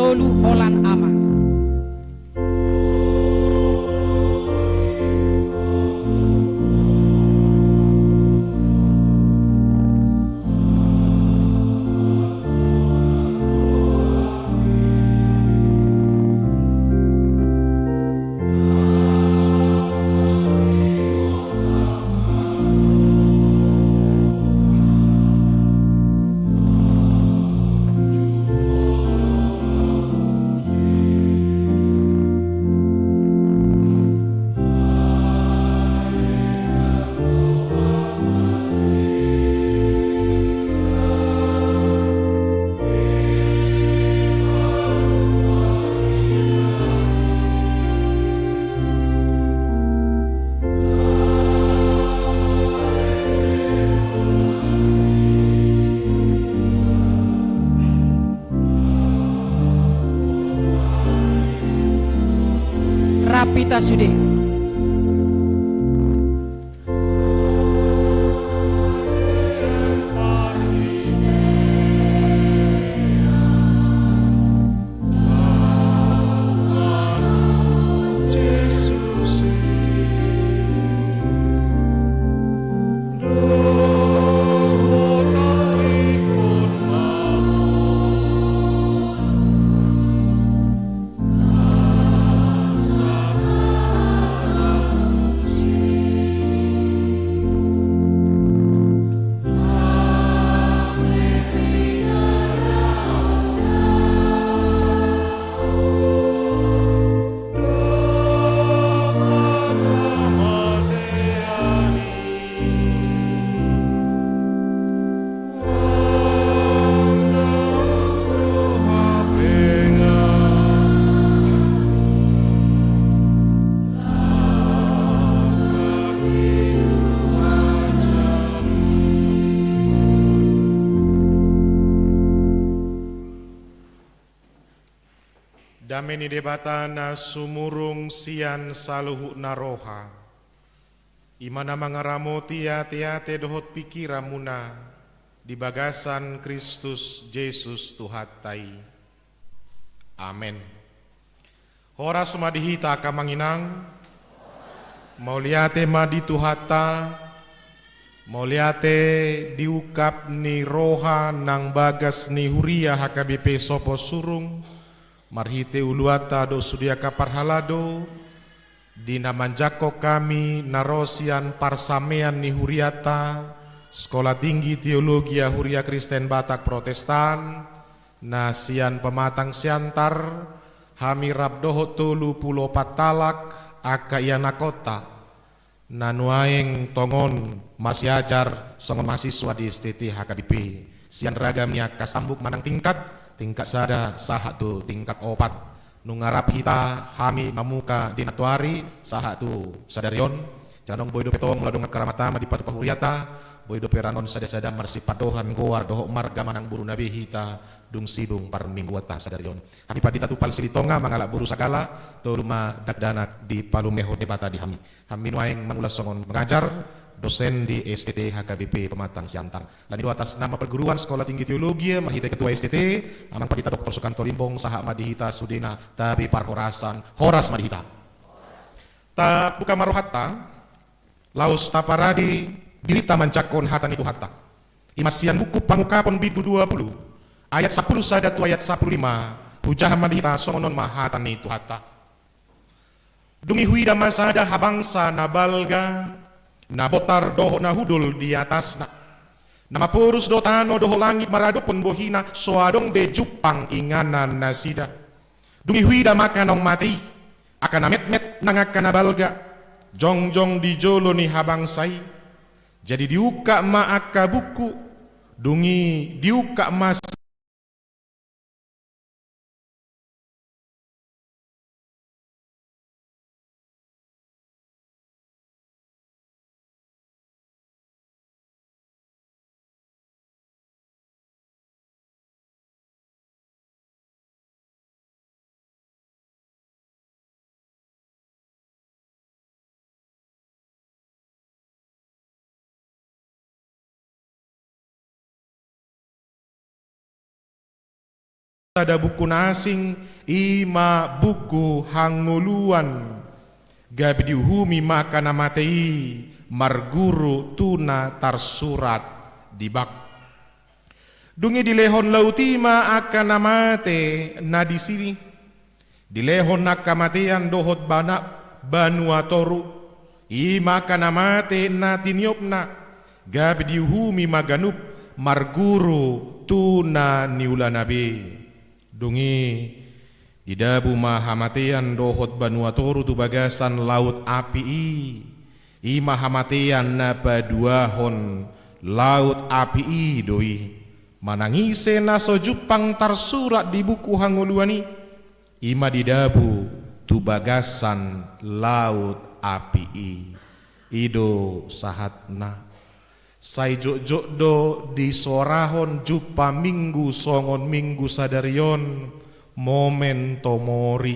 tolu holan Ama. Rap hita sude. Dame ni Debata na sumurung sian saluhutna roha, i ma na mangaramoti ateate dohot pingkiranmuna di bagasan Kristus Jesus Tuhanta i. Amen. Horas ma di hita angka amang inang. Mauliate ma di Tuhanta. Mauliate di ungkap ni roha nang bagas ni huria H K B P Sopo Surung, marhite uluanta dohot sude angka parhalado, di na manjangkon hami na ro sian parsamean ni hurianta, Sekolah Tinggi Teologia Huria Kristen Batak Protestan, na sian Pematang Siantar, hami rap dohot tolu pulu opat halak angka ianakhonta, na nuaeng tongon marsiajar songon mahasiswa di S T T H K B P, sian ragam ni angka stambuk manang tingkat, tingkat sada sahat tu tingkat opat. Nunga rap hita hami mamungka di nantoari sahat tu sadari on. Jala nang boi dope tong mula dongan keramat ama dipatupa huriata, boi dope ranon sada-sada marsipandohan goar dohot marga manang boru na be hita dung sidung parmingguonta sadari on. Hami pandita Tupal Silitonga mangalap boru Sagala, tolu ma dakdanak dipalumehon Debata di hami. Hami nuaeng mangula songon pengajar, dosen di S T T H K B P Pematang Siantar. Ala ni do atas nama perguruan Sekolah Tinggi Teologia, marhite ketua S T T, Amang Pandita Doktor Sukanto Limbong, sahat ma di hita sudena, tapi parhorasan, horas ma di hita. Tabuka ma rohanta, laos taparade dirinta manjangkon hata ni Tuhanta. I ma sian buku Pangungkapon bindu dua pulu, ayat sampulu sada tu ayat sampulu lima, hujaha ma di hita songon on ma hata ni Tuhanta. Dung i huida ma sada habangsa na balga, na botar dohot na hundul di atasna. Na maporus do tano dohot langit maradophon bohina, so adong be jumpang inganan nasida. Dung i huida ma angka naung mate i, angka na metmet nang angka na balga, jongjong di jolo ni habangsa i. Jadi diungkap ma angka buku, dung i diungkap ma sada buku na asing, i ma buku hangoluan. Gabe diuhumi ma angka na mate i marguru tu na tarsurat di bak. Dung i dilehon laut i ma angka na mate na disi. Dilehon angka hamatean dohot bana, banua toru, i ma angka na mate na tiniopna, gabe diuhumi ma ganup marguru tu na niulana be. Dung i didabu ma hamatean dohot banua toru tu bagasan laut api i. I ma hamatean na paduahon laut api i do i. Manang ise na so jumpang tarsurat di buku hangoluan i, i ma didabu tu bagasan laut api i. I do sahatna. Sai jotjot do disoarahon jumpa Minggu songon Minggu sadari on, Memento Mori.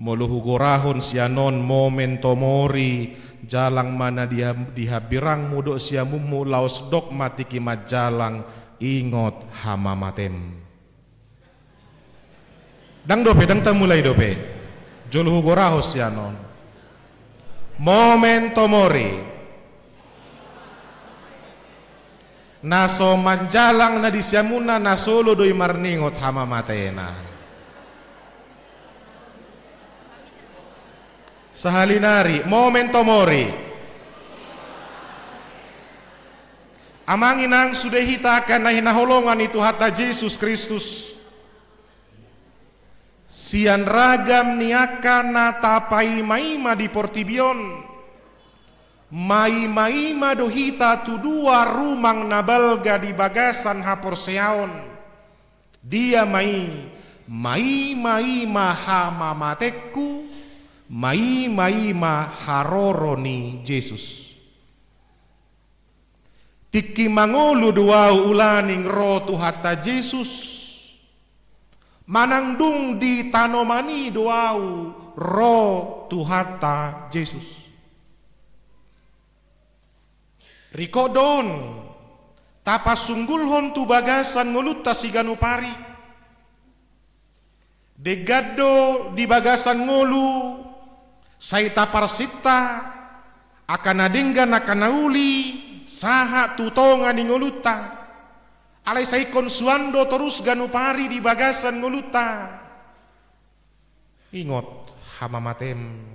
Molo hugorahon sian on Memento Mori, jalang ma na di ha-, di hambirangmu dohot siamunmu, laos dok ma tingki manjalang, ingot hamamatem. Ndang dope, ndang tamulai dope. Jolo hugorahon sian on. Memento Mori. Na so manjalang na di siamunna, na so olo do i marningot hamamatena. Sahali nari, Memento Mori. Amang inang sude hita angka na hinaholongan ni Tuhanta Jesus Kristus. Sian ragam ni angka na tapaimaima di portibi on, maimaima do hita tu dua rumang na balga di bagasan haporseaon. Dia ma i, maimaima hamamatenku, maimaima haroro ni Jesus. Tingki mangolu do ahu ulaning ro Tuhanta Jesus, manang dung di tanoman i do ahu ro Tuhanta Jesus. Rikot do on, tapasunggulhon tu bagasan ngolunta siganup ari. Denggan do di bagasan ngolu, sai taparsinta, angka na denggan angka na uli, sahat tu tonga ni ngolunta. Alai sai ingkon suan do torus ganup ari di bagasan ngolunta. Ingot hamamatem.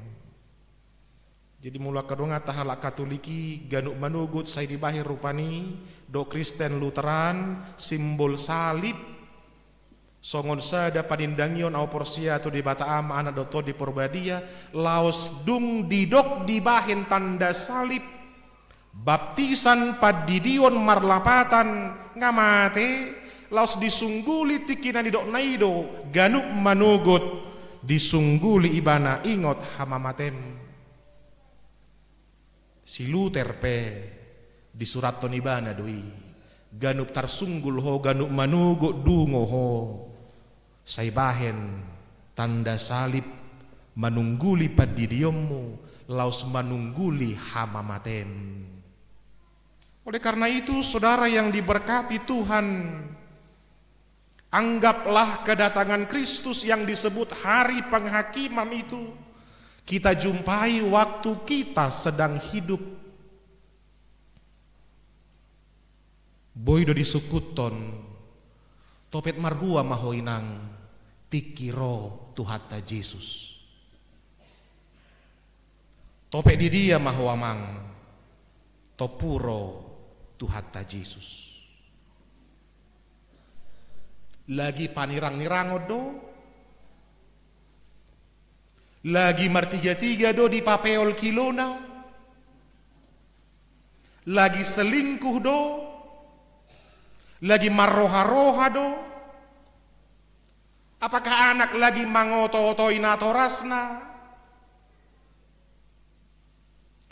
Jadi molo angka donganta halak Katolik i ganup manogot sai dibahen rupani, dohot Kristen Lutheran, simbol salib, songon sada panindangion ahu porsea tu Debata Ama, Anak dohot Tondi Porbadia, laos dung didok dibahen tanda salib, baptisan, pandidion, marlapatan, nga mate, laos disungguli tingki na nidokna i do, ganup manogot, disungguli ibana, ingot hamamatem. Si Luther pe disurathon ibana do i, ganup tarsunggul ho, ganup manogot dungo ho, sai bahen tanda salib manungguli pandidionmu, laos manungguli hamamatem. Oleh karena itu, saudara yang diberkati Tuhan, anggaplah kedatangan Kristus yang disebut hari penghakiman itu kita jumpai waktu kita sedang hidup. Boi do disungkunhon, topet marhua ma ho inang, tingki ro Tuhanta Jesus. Topet di dia ma ho amang, tompu ro Tuhanta Jesus. Lagi panirangnirangon do, lagi martigatiga do dipapeol kilona, lagi selingkuh do, lagi marroharoha do, apakah anak lagi mangotootoi natorasna?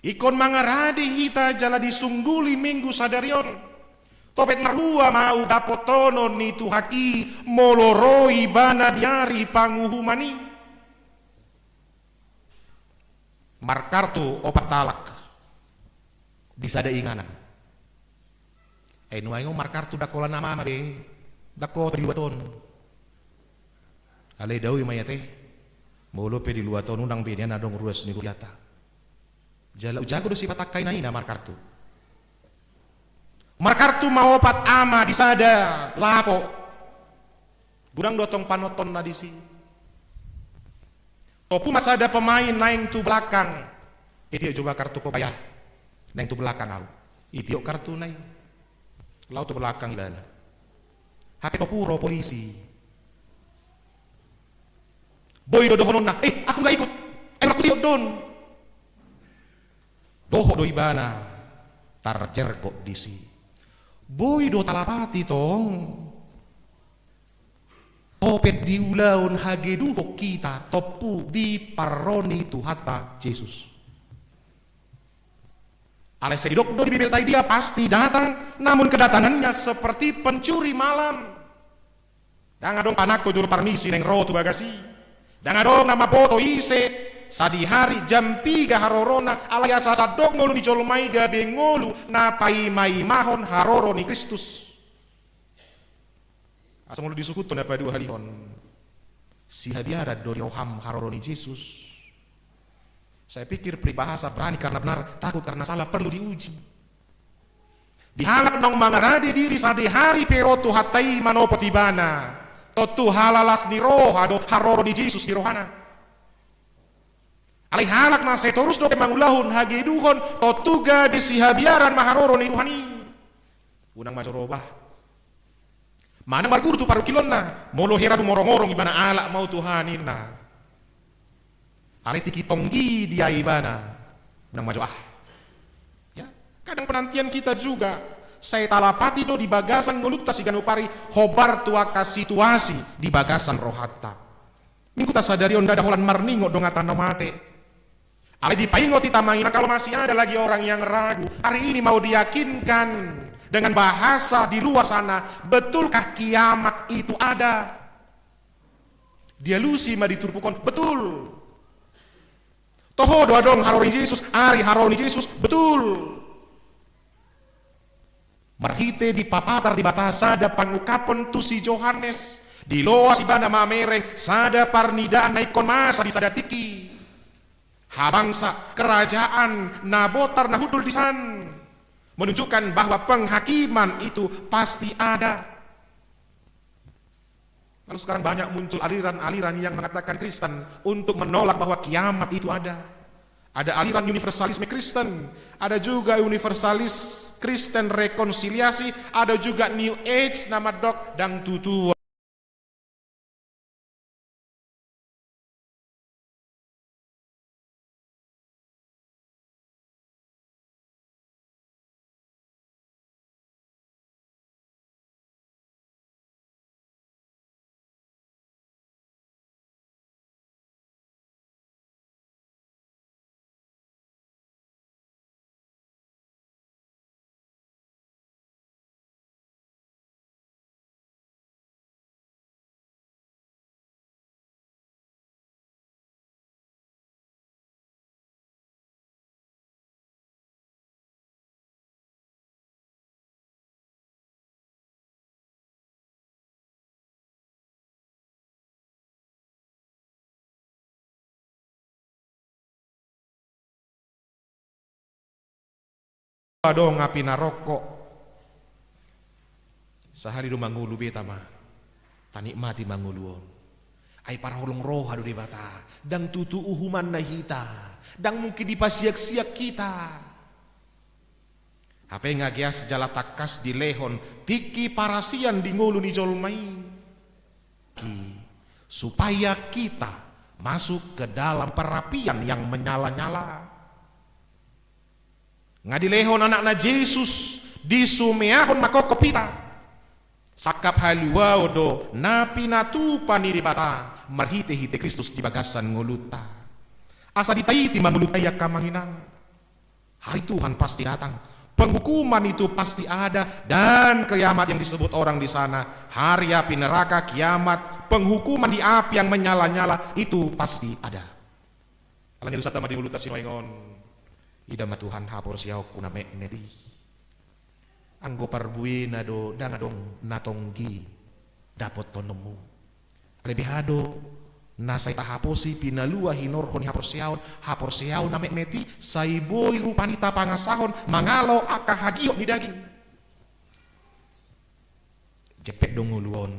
Ingkon mangarade hita jala disungguli Minggu sadari on. Topet marhua ma ahu dapothonon ni Tuhan i molo ro ibana di ari panguhuman i. Markartu opat halak di sada inganan. Ai nuaeng on markartu ndang holan ama-ama be, ndang holan di luat on. Alai dao i ma i ate, molo pe diluat on unang be nian adong ruas ni huriata. Jala hujago do sipata ahu na i na markartu. Markartu ma opat ama di sada lapo. Godang do tong panontonna disi. Tompu ma sada pemain naeng tu belakang. Itiop jo ba kartu ho baya. Naeng tu belakang ahu. Itiop kartuna i. Laho tu belakang ibana. Hape tompu ro polisi. Boi do dohononna, "Eh, aku nggak ikut. Ayo aku tiop don." Dohot do ibana, tarjergot disi. Boi do talapati tong. Topet di ulaon hageduhon hita tompu di parro ni Tuhanta Jesus. Alai sai didok do di Bibelta, dia pasti datang, namun kedatangannya seperti pencuri malam. Ndang adong panangko jolo parmisi naeng ro tu bagas i. Ndang adong na mamboto ise sadihari jam piga harorona, alai asa sandok ngolu ni jolma i gabe ngolu na paimaimahon haroro ni Kristus. Asa molo disukuthon na paduahalihon, sihabiaran do di roham haroro ni Jesus. Saya pikir peribahasa berani karena benar, takut karena salah perlu diuji. Dihalak naung mangarade diri sadihari pe ro Tuhanta i manopot ibana. Tontu halalas ni roha do haroro ni Jesus di rohana. Alai halak na sai torus dope mangulahon hageduhon, tontu gabe sihabiaran ma haroro ni Tuhan i. Unang ma joro bah. Manang marguru tu parungkilonna, molo hera dumorongorong ibana, alak ma au Tuhan ninna. Alai tingki tonggi dia ibana, unang ma jo ah. Ya, kadang penantian kita juga sai talapati do di bagasan ngolunta siganup ari, hombar tu angka situasi di bagasan rohanta. Mingguta sadari on ndada holan marningot donganta na mate. Alai dipaingot hita amang inang, kalau masih ada lagi orang yang ragu, hari ini mau diyakinkan dengan bahasa di luar sana, betulkah kiamat itu ada? Dialusi ma di turpuk on, betul. Toho do adong haroro ni Jesus, ari haroro ni Jesus, betul. Marhite dipapatar Debata sada pangungkapon tu si Johannes, diloas ibana mamereng sada parnidaan na ingkon masa di sada tingki. Habangsa, kerajaan, na botar, na hundul disan, menunjukkan bahwa penghakiman itu pasti ada. Lalu sekarang banyak muncul aliran-aliran yang mengatakan Kristen untuk menolak bahwa kiamat itu ada. Ada aliran universalisme Kristen, ada juga universalis Kristen rekonsiliasi, ada juga New Age na mandok ndang tutu. Adong api na rongkop. Sahali do mangolu beta ma, tanikmati ma ngolu on. Ai parholong roha do Debata, ndang tutu uhumanna hita, ndang mungkin dipasiaksiak hita. Hape nga geas jala tangkas dilehon tingki parasian di ngolu ni jolma i. Ki, supaya kita masuk ke dalam perapian yang menyala-nyala. Nga dilehon anakna Jesus, disumeahon mangkophop hita. Sangkap haluaon do na pinatupa ni Debata marhite-hite Kristus di bagasan ngolunta. Asa ditaiti ma ngolunta i angka amang inang. Hari Tuhan pasti datang. Penghukuman itu pasti ada, dan kiamat yang disebut orang di sana, hari api neraka, kiamat, penghukuman di api yang menyala-nyala, itu pasti ada. Alani i do sahat ma di ngolunta sinuaeng on, ida ma Tuhan haporseaonku na metmet i. Anggo parbuena do ndang adong na tonggi dapothononmu. Alai beha do na sai tahaposi pinalua hinorhon ni haporseaon, haporseaon na metmet i sai boi rupani tapangasahon mangalo angka hagiot ni daging. Jempek do ngolu on.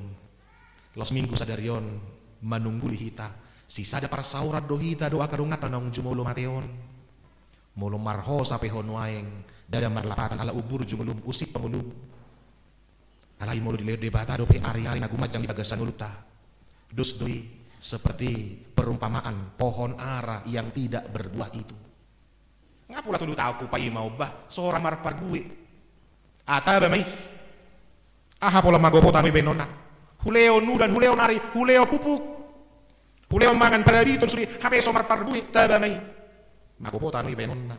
Laos Minggu sadari on manungguli hita. Sisada parsaoran do hita dohot angka donganta naung jumolo mate on. Molo marhosa pe ho nuaeng, ndada marlapatan ala umburju ngolum, usiphon ngolum. Alai molo dilehon Debata dope ari-ari na gumanjang di bagasan ngolunta, dos do i seperti perumpamaan pohon ara yang tidak berbuah itu. Nga pola tolu taon hupaima on bah, so ra marparbue. Ah, taba ma i. Aha pola magopotan on i baenonna? Hulehon udan, hulehon ari, hulehon pupuk, hulehon mangan parabiton sude, hape so marparbue, taba ma i. Magopotan on i baenonna.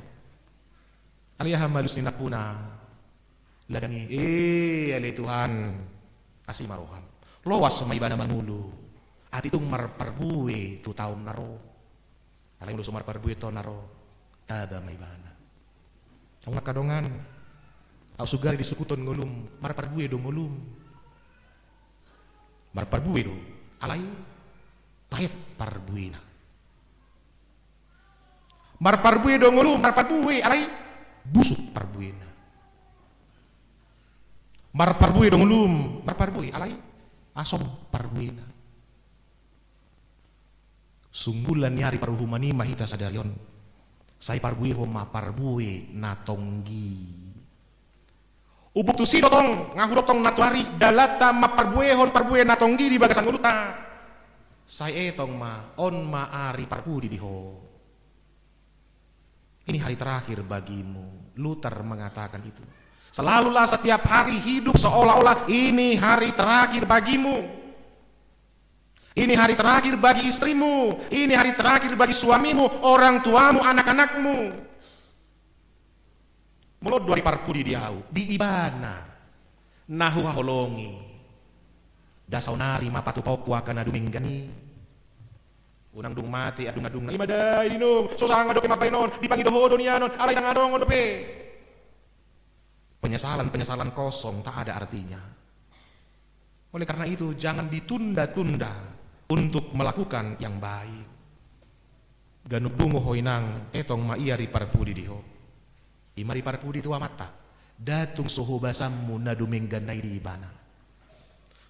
Alai aha malus ni nampuna ladang i? Eh, ale Tuhan, asi ma roham. Loas ma ibana mangolu. Atik tung marparbue tu taon na ro. Alai molo so marparbue tu taon na ro, taba ma ibana. Angka dongan, ahu sugari disukuton ngolum, marparbue do ngolum. Marparbue do, alai paet parbuena. Marparbue do ngolum, marparbue, alai busuk parbuena. Marparbue do ngolum, marparbue, alai asom parbuena. Sunggulan ni ari paruhuman i ma hita sadari on. Sai parbuehon ma parbue na tonggi. Umboan tusi do tong, nga hudok tong nantoari, dalanta mamparbuehon parbue na tonggi di bagasan ngolunta. Sai etong ma, on ma ari parpudi di ho. Ini hari terakhir bagimu. Luther mengatakan itu. Selalulah setiap hari hidup seolah-olah ini hari terakhir bagimu. Ini hari terakhir bagi istrimu, ini hari terakhir bagi suamimu, orang tuamu, anak-anakmu. Molo do ari parpudi di ahu, di ibana na huhaholongi, nda saonari ma patupaonku angka na dumenggan i. Unang dung mate adungadungna, i ma da i ninna, so sanga dope mambaen on, dipangido ho do nian on, alai ndang adong on dope. Penyesalan-penyesalan kosong tak ada artinya. Oleh karena itu, jangan ditunda-tunda untuk melakukan yang baik. Ganup dungo ho inang, etong ma i ari parpudi di ho. I ma ari parpudi tu amanta, nda tung so hubasanmu na dumenggan i di ibana.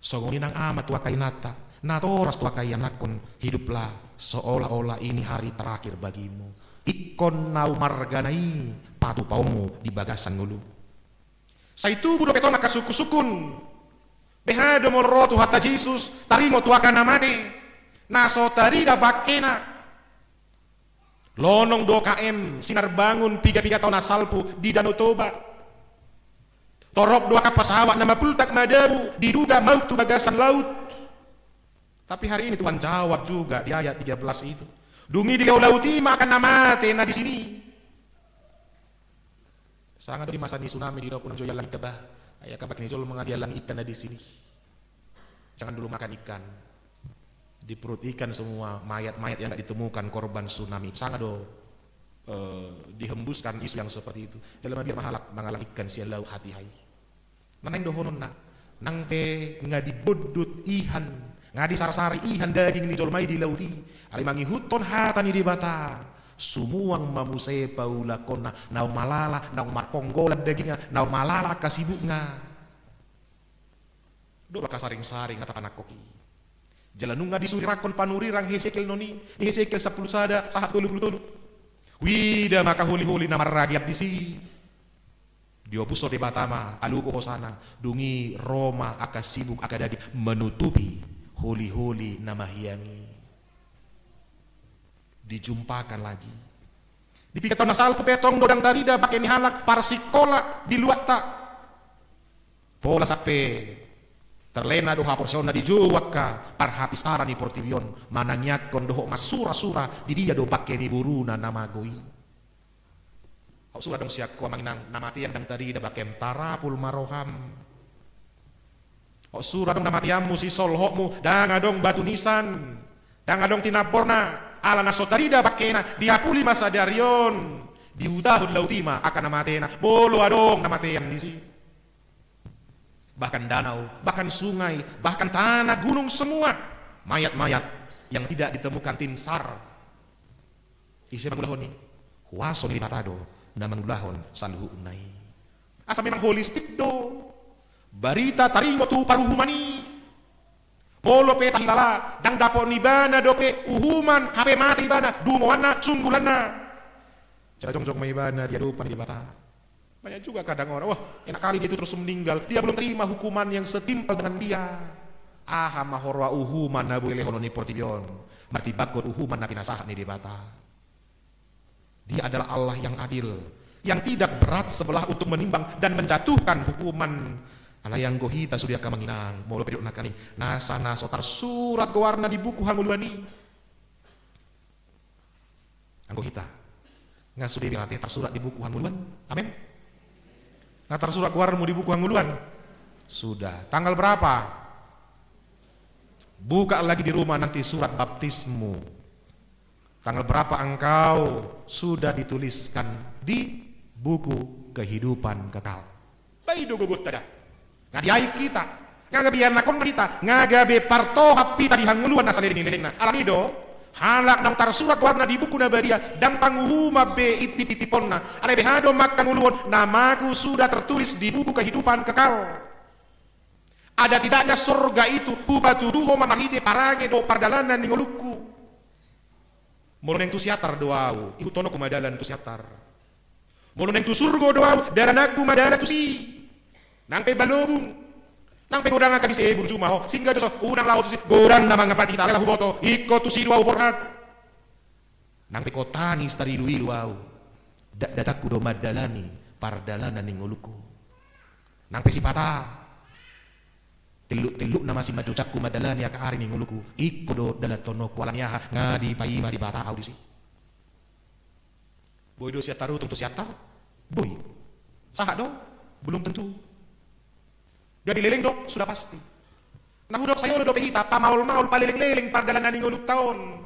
Songon i nang ama tu angka inanta, natoras tu angka ianakhon, hiduplah seolah-olah ini hari terakhir bagimu. Ingkon na umargana i patupaonmu di bagasan ngolu. Sai tubu dope tong angka sungkun-sungkun. Beha do molo ro Tuhanta Jesus, taringot tu angka na mate, na so tarida bangkena. Lonong do K M Sinar Bangun piga-piga taon na salpu di Danau Toba. Torop do angka pasawat na mapultak madabu, diduga maut tu bagasan laut. Tapi hari ini Tuhan jawab juga di ayat tiga belas itu. Dung i dilehon laut i ma angka na mate na disi i. Sanga do di masa ni tsunami didok unang jo iallang ikan bah. Ai angka bangke ni jolma nga diallang ikan na disi i. Jangan dulu makan ikan. Di perut ikan semua mayat-mayat yang nggak ditemukan korban tsunami. Sanga do, eh, dihembuskan isu yang seperti itu. Jala mabiar ma halak mangallang ikan sian laut hatiha i. Naeng dohononna, nang pe nga dibondut ihan, nga disarsari ihan daging ni jolma i di laut i, alai mangihuthon hata ni Debata, sumuang ma muse paulakkonna, naung malala, naung marponggolan dagingna, naung malala angka sibukna. Dua angka saring-saring na tapanangkok i. Jala nunga disurirangkon panurirang Hesekiel non i, di Hesekiel sampulu sada sahat tolu pulu tolu. Huida ma angka holi-holi na marragean disi. Diopushon Debata ma aluku hosana, dung i ro ma angka sibuk angka daging manutupi holi-holi na mahiang i. Dijumpakan lagi. Di piga taon na salpu pe tong do ndang tarida bangke ni halak parsikola di luatta. Pola sampe terlena do haporseaonna di jolo angka parhapistaran ni portibi on, manangiangkon dohot marsura-sura di dia do bangke ni boruna na mago i. Aut sura adong sian ho amang inang, na mate ndang tarida bangkem, tarapul ma roham. Aut sura adong na mateanmu, sisolhotmu, ndang adong batu nisan, ndang adong tinamborna, ala na so tarida bangkena, diapuli ma sadari on, diutahon laut i ma angka na matena, molo adong na matean disi. Bahkan danau, bahkan sungai, bahkan tanah gunung semua. Mayat-mayat yang tidak ditemukan tim SAR. Ise mangulahon i? Huaso ni Debata do na mangulahon saluhutna i. Asa memang holistik do barita taringot tu paruhuman i. Molo pe tahilala, ndang dapot ni ibana dope uhuman, hape mate ibana, dungoanna, sunggulanna. Jala jongjong ma ibana di adopan ni Debata. Banyak juga kadang orang, wah, enak kali dia itu terus meninggal, dia belum terima hukuman yang setimpal dengan dia. Aha ma huroha uhuman na boi lehononna di portibi on martimbangkon uhuman na pinasahat ni Debata? Dia adalah Allah yang adil, yang tidak berat sebelah untuk menimbang dan menjatuhkan hukuman. Alai anggo hita sude angka amang inang, molo pe didok nangkin i, nasa na so tarsurat goarna di buku hangoluan i. Anggo hita, nga sude berarti tarsurat di buku hangoluan? Amin. Nga tarsurat goarmu di buku hangoluan? Sudah. Tanggal berapa? Buka lagi di rumah nanti surat baptismu. Tanggal berapa engkau sudah dituliskan di buku kehidupan kekal? Bai do gogonta da. Nga diain hita, nga gabe ianakhonna hita, nga gabe partohap hita di hangoluan na saleleng ni lelengna. Alani do, halak naung tarsurat goarna di buku na badia, ndang panguhuman be intip-intiponna. Alai beha do mangkangoluhon, namaku sudah tertulis di buku kehidupan kekal. Ada tidaknya sorga itu hupatuduhon ma marhite parange dohot pardalanan ni ngolungku. Molo naeng tu Siantar do ahu, ihuthononku ma dalan tu Siantar. Molo naeng tu surgo do ahu, dalananku ma dalan tusi. Nang pe balobung, nang pe godang angka disi, burju ma ho, singgah jo so, unang laho tusi, godang na mangampati hita, alai laho huboto, ingkon tusi do ahu borhat. Nang pe ho tangis tarilu-ilu ahu, dakdakanku do mandalani pardalanan ni ngolungku. Nang pe sipata telluk-tellukna ma simanjujangku mandalani angka ari ni ngolungku, ingkon do dalanhononku. Alani aha? Nga dipaima Debata ahu disi. Boi do Siantar Utung tu Siantar? Boi. Sahat do? Belum tentu. Gabe leleng do? Sudah pasti. Na hudok sai olo dope hita tamaol-maol paleleng-leleng pardalanan ni ngolunta on.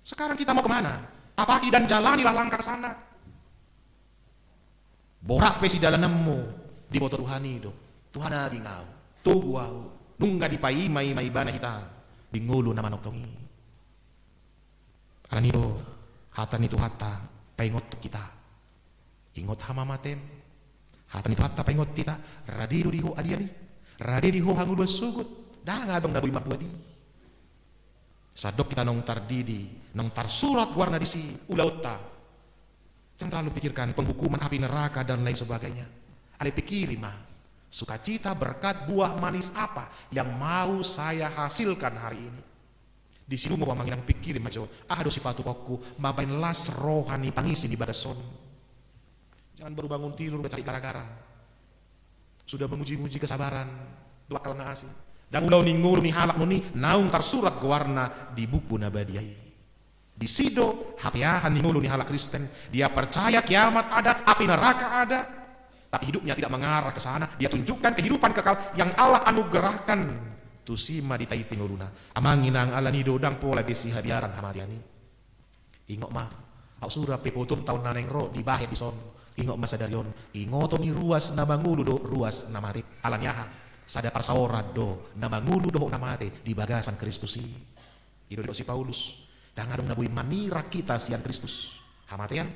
Sekarang kita mau kemana? Tapaki dan jalanilah langkah ke sana. Borat pe sidalananmu, diboto Tuhan i do. Tuhan, ading ahu, togu ahu. Nunga dipaima-ima Ibana hita di ngolu na manongtong i. Alani do hata ni Tuhanta paingothon hita. Ingot hamamatem. Hata ni Tuhanta paingothon hita, rade do di ho adian i, rade di ho hangoluan sogot, ndang adong na boi mambuat i. Sandok hita naung tardidi, naung tarsurat goarna disi ulaonta. Jangan terlalu pikirkan penghukuman, api neraka dan lain sebagainya. Alai pikiri ma, sukacita, berkat, buah manis apa yang mau saya hasilkan hari ini? Disi do ho amang inang, pikiri ma jo, aha do sipatupaonku mambahen las roha ni tangisi di bagas on. Jangan baru bangun tidur udah cari gara-gara. Sudah menguji-nguji kesabaran, tu akal na asing. Ndang ulaon ni ngolu ni halak nuaeng i naung tarsurat goarna di buku na badia i. Disi do hapeahan ni ngolu ni halak Kristen. Dia percaya kiamat ada, api neraka ada, tapi hidupnya tidak mengarah ke sana. Dia tunjukkan kehidupan kekal yang Allah anugerahkan. Tusi ma ditaitai ngoluna. Amang inang, alani do ndang pola be sihabiaran hamatean i. Ingot ma, aut sura pe potum taon na naeng ro dibahen dison. Ingot ma sadari on, ingoton i ruas na mangolu dohot ruas na mate. Alani aha? Sada parsaoran do na mangolu dohot na mate di bagasan Kristus i. I do didok si Paulus, ndang adong na boi manirang hita sian Kristus. Hamatean,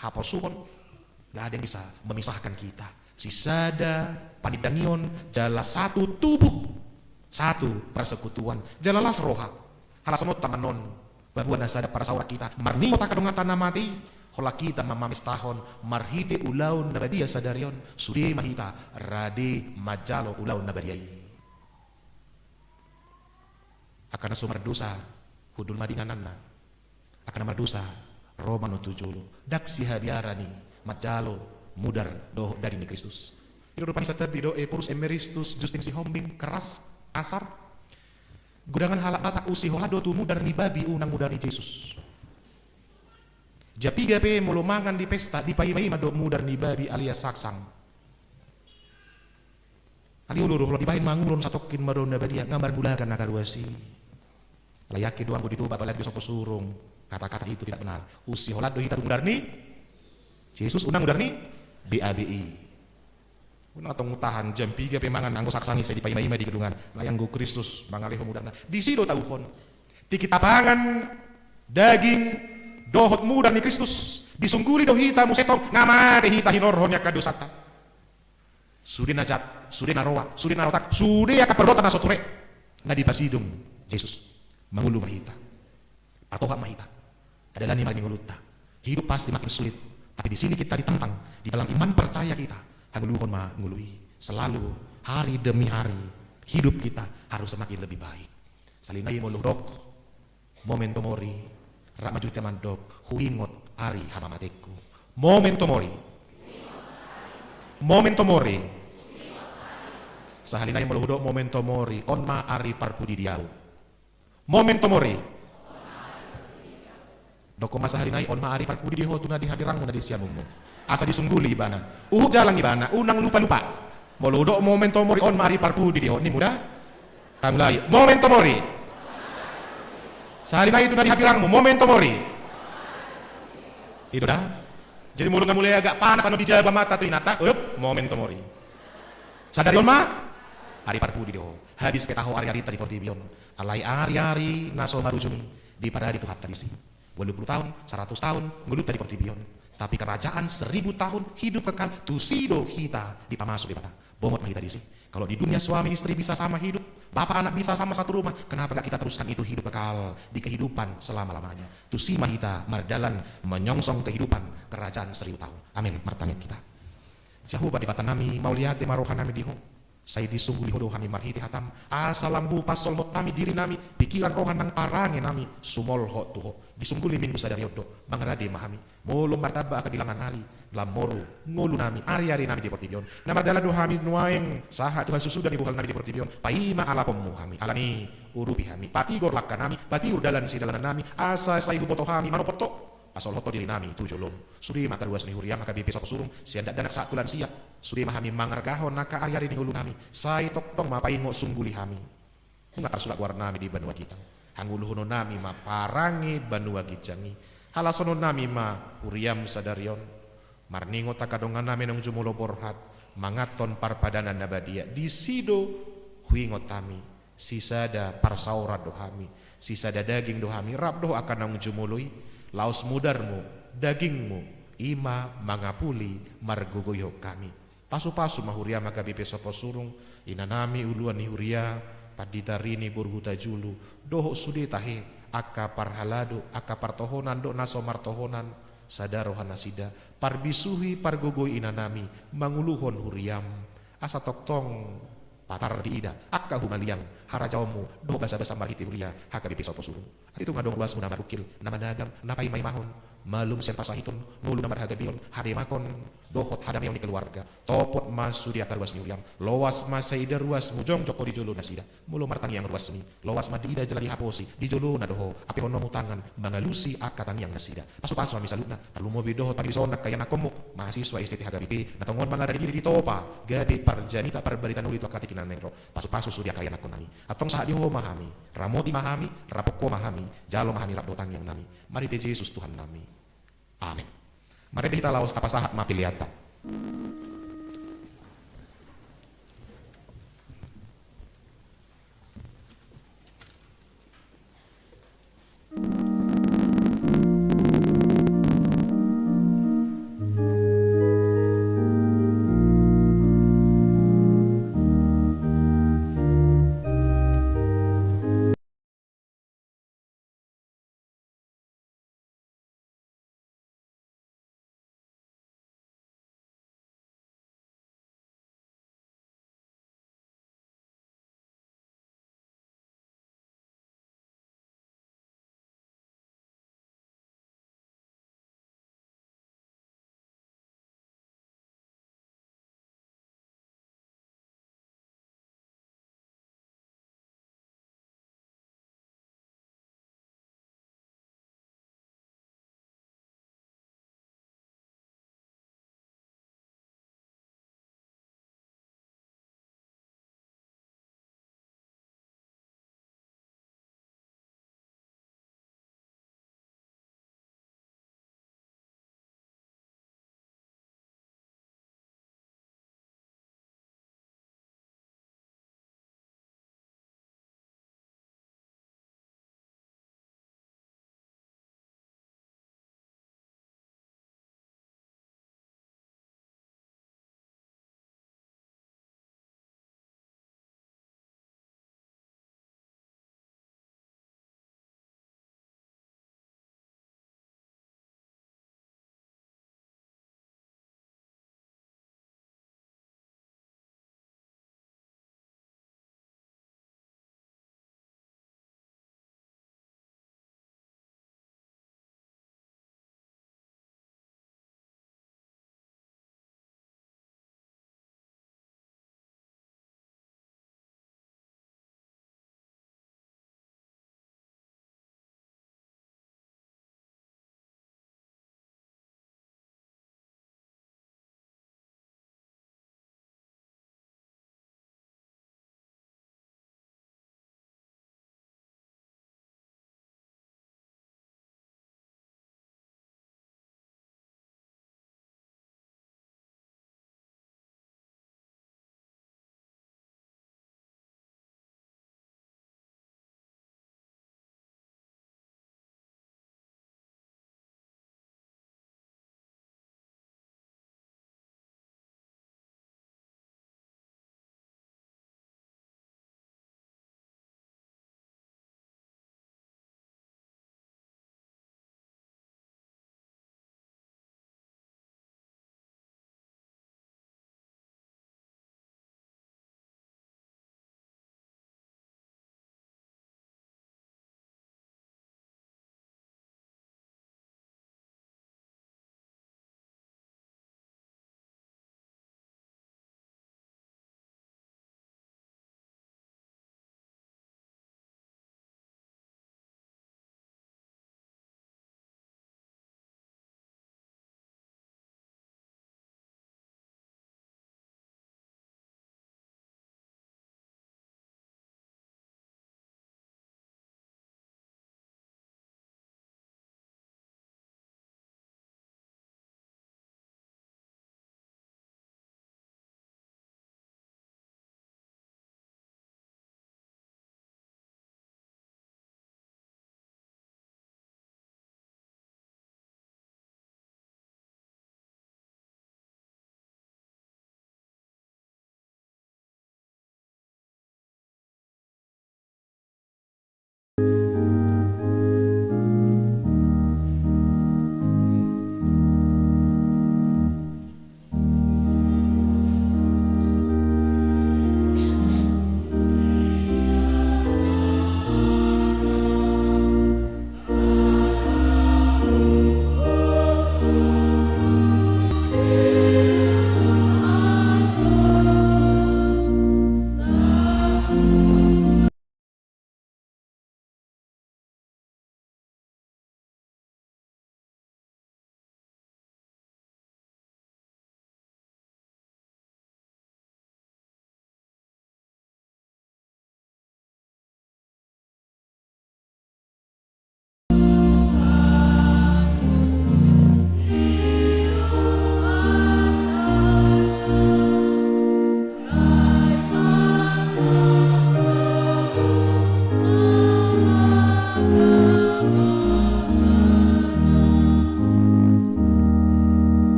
haporsuhon, nggak ada yang bisa memisahkan kita. Sisada panindangion jala satu tubuh, satu persekutuan, jala las roha. Halas songon on ma annon, paboa na sada parsaoran hita marningot angka donganta na mate i, holan hita ma mamestahon marhite ulaon na badia sadari on, sude ma hita rade manjalo ulaon na badia i. Angka na so mardosa, hundul ma di ingananna. Angka na mardosa, ro ma annon tu jolo. Ndang sihabiaran i manjalo mudar dohot daging ni Kristus. I do rupani santabi do Ephorus Emeristus Justin Sihombing, keras, kasar. Godangan halak Batak usiholan do tu mudar ni babi, unang mudar ni Jesus. Jam piga pe molo mangan di pesta, dipaima-ima do mudar ni babi alias saksang. Alai olo do, olo dibahen mangulon satongkin ma ulaon na badia, nga marmulakan angka ruas i. Alai angke do anggo di Toba, apalagi di Soposurung, kata-kata itu tidak benar. Usiholan do hita tu mudar ni Jesus, unang mudar ni B A B I. Unang tong hutahan jam piga pe mangan anggo saksang i sai dipaima-ima di gedungan. Alai anggo Kristus mangalehon mudarna, disi do tauhon. Tingki tapangan daging dohot mudar ni Kristus, disungguli do hita muse tong, nga mate hita hinorhon ni angka dosanta. Sude na jat, sude na roa, sude na rotak, sude angka perbuatan na so ture, nga dipasidung Jesus. Mangolu ma hita. Partohap ma hita. Tadalani ma di ngolunta. Hidup pasti makin sulit, tapi di sini kita ditantang, di dalam iman percaya kita. Hangoluhon ma ngolu i. Selalu, hari demi hari, hidup kita harus semakin lebih baik. Sahali nai molo hudok Memento mori, rap ma jo hita mandok, huingot ari hamamatengku. Memento mori. Memento mori. Sahali nai molo hudok memento mori, on ma ari parpudi di ahu. Memento mori. Dokkon ma sahali nai, on ma ari parpudi di ho tu na di hagirangmu na di siamunmu. Asa disungguli ibana. Uhut jalang ibana, unang lupa-lupa. Molo hudok memento mori, on ma ari parpudi di ho, ninmu da? Tamulai. Memento mori. Sahali nai tu na di hagirangmu, memento mori. I do da. Jadi molo nga mulai agak panas anu di jabu amanta tu inanta, up, memento mori. Sadari on ma ari parpudi di ho. Habis pe taho ari-arinta di portibi on. Alai ari-ari na so marujung i diparade Tuhanta disi. Walu pulu taon, saratus taon, ngolunta di portibi on. Tapi kerajaan seribu tahun hidup kekal, tusi do hita dipamasu Debata. Bongot ma hita disi. Kalau di dunia suami istri bisa sama hidup, bapak anak bisa sama satu rumah, kenapa nggak kita teruskan itu hidup kekal di kehidupan selama-lamanya? Tusi ma hita mardalan menyongsong kehidupan kerajaan seribu tahun. Amin. Martangiang hita. Jahowa Debatanami, mauliate ma rohanami di Ho. Sai disungguli Ho do hami marhite hataM, asa lam Ho pasolhot hami dirinami, pikiran roha nang parangenami sumolhot tu Ho. Disungguli Minggu sadari on do, mangarade ma hami. Molo martamba angka bilangan ari, lam moru ngolunami, ari-arinami di portibi on. Na mardalan do hami nuaeng sahat tu hasusuda ni bohalnami di portibi on, paima alaponMu hami. Alani i urupi hami, patigor langkanami, patiur dalan sidalanannami, asa sai huboto hami manopot Ho. Pasolhot Ho dirinami tu joloM. Sude ma angka ruas ni huriaM H K B P Sopo Surung, sian dakdanak sahat tu lansia. Sude ma hami mangargahon angka ari-ari ni ngolunami. Sai tongtong ma paingot sungguli hami. Nunga tarsurat goarnami di banua ginjang. Hangoluhononnami ma parange banua ginjang i. Halasononnami ma huriaM sadari on. Marningot angka dongannami naung jumolo borhat, manganhon parpadanan na badia. Disi do huingot hami. Sisada parsaoran do hami, sisada daging do hami, rap dohot angka naung jumolo i, laos mudarMu, dagingMu, i ma mangapuli margogoihon hami. Pasu-pasu ma huriaM H K B P Sopo Surung, inanami uluan ni huria, pandita Rini boru Hutajulu, dohot sude tahe, angka parhalado, angka partohonan dohot na so martohonan, sada roha nasida, parbisuhi pargogoi inanami, manguluhon huriaM, asa tongtong patar diida angka humaliang harajaonMu dohot basa-basaM marhite huria H K B P Sopo Surung. Atik tung adong ruasMu na marungkil, na managam, na paimaimahon, malum sian parsahiton, ngolu na marhagabeon, hademangon dohot hadameon ni keluarga. Topot ma sude angka ruas ni huriaM, loas ma sai ida ruasMu, jongjong Ho di jolo nasida. Molo martangiang ruasMi, loas ma diida jala dihaposi, di jolona do Ho, ampehononMu tangan mangalusi angka tangiang nasida. Pasu-pasu hami saluhutna, tarlumobi dohot pamilisoon angka ianakhonMu, mahasiswa S T T H K B P, na tongon mangarade diri di Toba, gabe parjamita parbarita na uli tu angka tingki na naeng ro. Pasu-pasu sude angka ianakhonnami. Antong sahat di Ho ma hami, ramoti ma hami, raphon Ho ma hami, jalo ma hami rap dohot tangiangnami. Marhite Jesus Tuhannami. Amin. Marende hita laos tapasahat ma peleanta.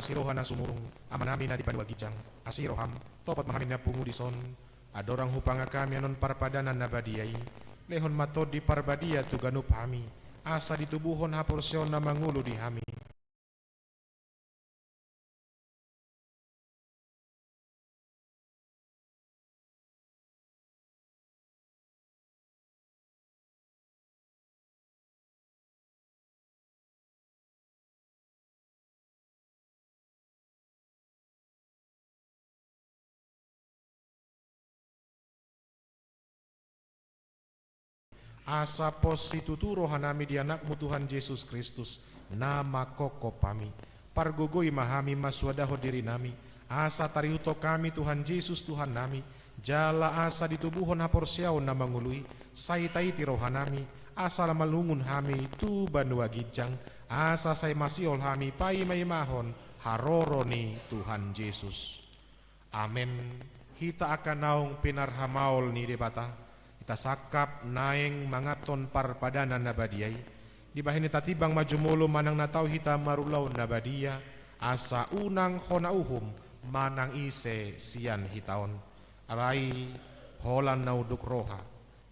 asi roha na sumurung, Amanami na di banua ginjang, asi roham, topot ma hami na pungu dison, andorang hupangangka hami annon parpadanan na badia i, lehon ma Tondi Parbadia tu ganup hami, asa ditubuhon haporseaon na mangolu di hami. Asa pos situtu rohanami di Anakmu Tuhan Jesus Kristus, na mangkophop hami. Pargogoi ma hami mansuadahon dirinami, asa tarihuthon hami Tuhan Jesus Tuhannami, jala asa ditubuhon haporseaon na mangolu i, sai taiti rohanami, asa lam malungun hami tu banua ginjang, asa sai masihol hami paimaimahon haroro ni Tuhan Jesus. Amen. Hita angka naung pinarhamaol ni Debata, hita sangkap naeng manganthon parpadanan na badia i. Dibahen i tatimbang ma jumolo manang na tau hita marulaon na badia, asa unang hona uhum manang ise sian hita on. Alai holan na unduk roha,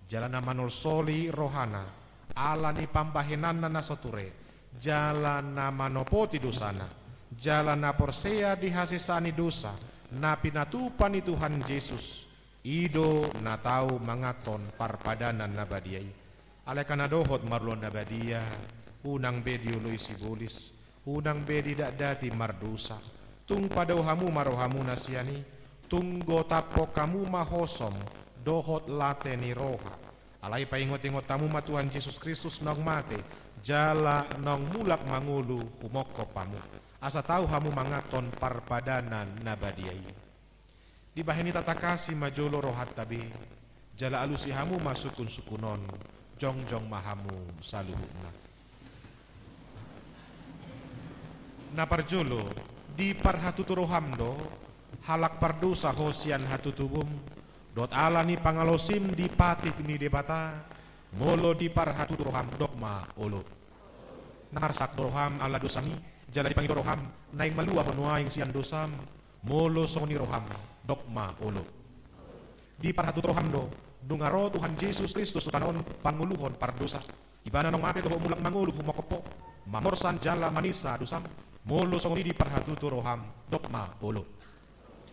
jala na manolsoli rohana, ala ni pambahenanna na so ture, jala na manopoti dosana, jala na porsea di hasesaan ni dosa, na pinatupa ni Tuhan Jesus, i do na tau manganthon parpadanan na badia i. Alai angka na dohot marulaon na badia, unang be dioloi sibolis, unang be didatdati mardosa. Tung padao hamu ma rohamuna sian i, tung gotaphon hamu ma hosom dohot late ni roha. Alai paingotingot hamu ma Tuhan Jesus Kristus naung mate, jala naung mulak mangolu humongkop hamu, asa tau hamu manganthon parpadanan na badia i. Dibahen i tatangkasi ma jolo rohanta be, jala alusi hamu ma sungkunsungkun on, jongjong ma hamu saluhutna. Na parjolo, diparhatutu roham do, halak pardosa ho sian hatutubum, dohot ala ni pangalaosim di patik ni Debata, molo diparhatutu roham, dok ma olo. Na marsak do roham ala dosami, jala dipangido roham naeng malua ho nuaeng sian dosam, molo songon i roham, dok ma olo. Diparhatutu roham do, nunga ro Tuhan Jesus Kristus tu tano on pangoluhon pardosa. Ibana naung mate dohot mulak mangolu humongkop ho, mamorsan jala manesa dosam, molo songon i diparhatutu roham, dok ma olo.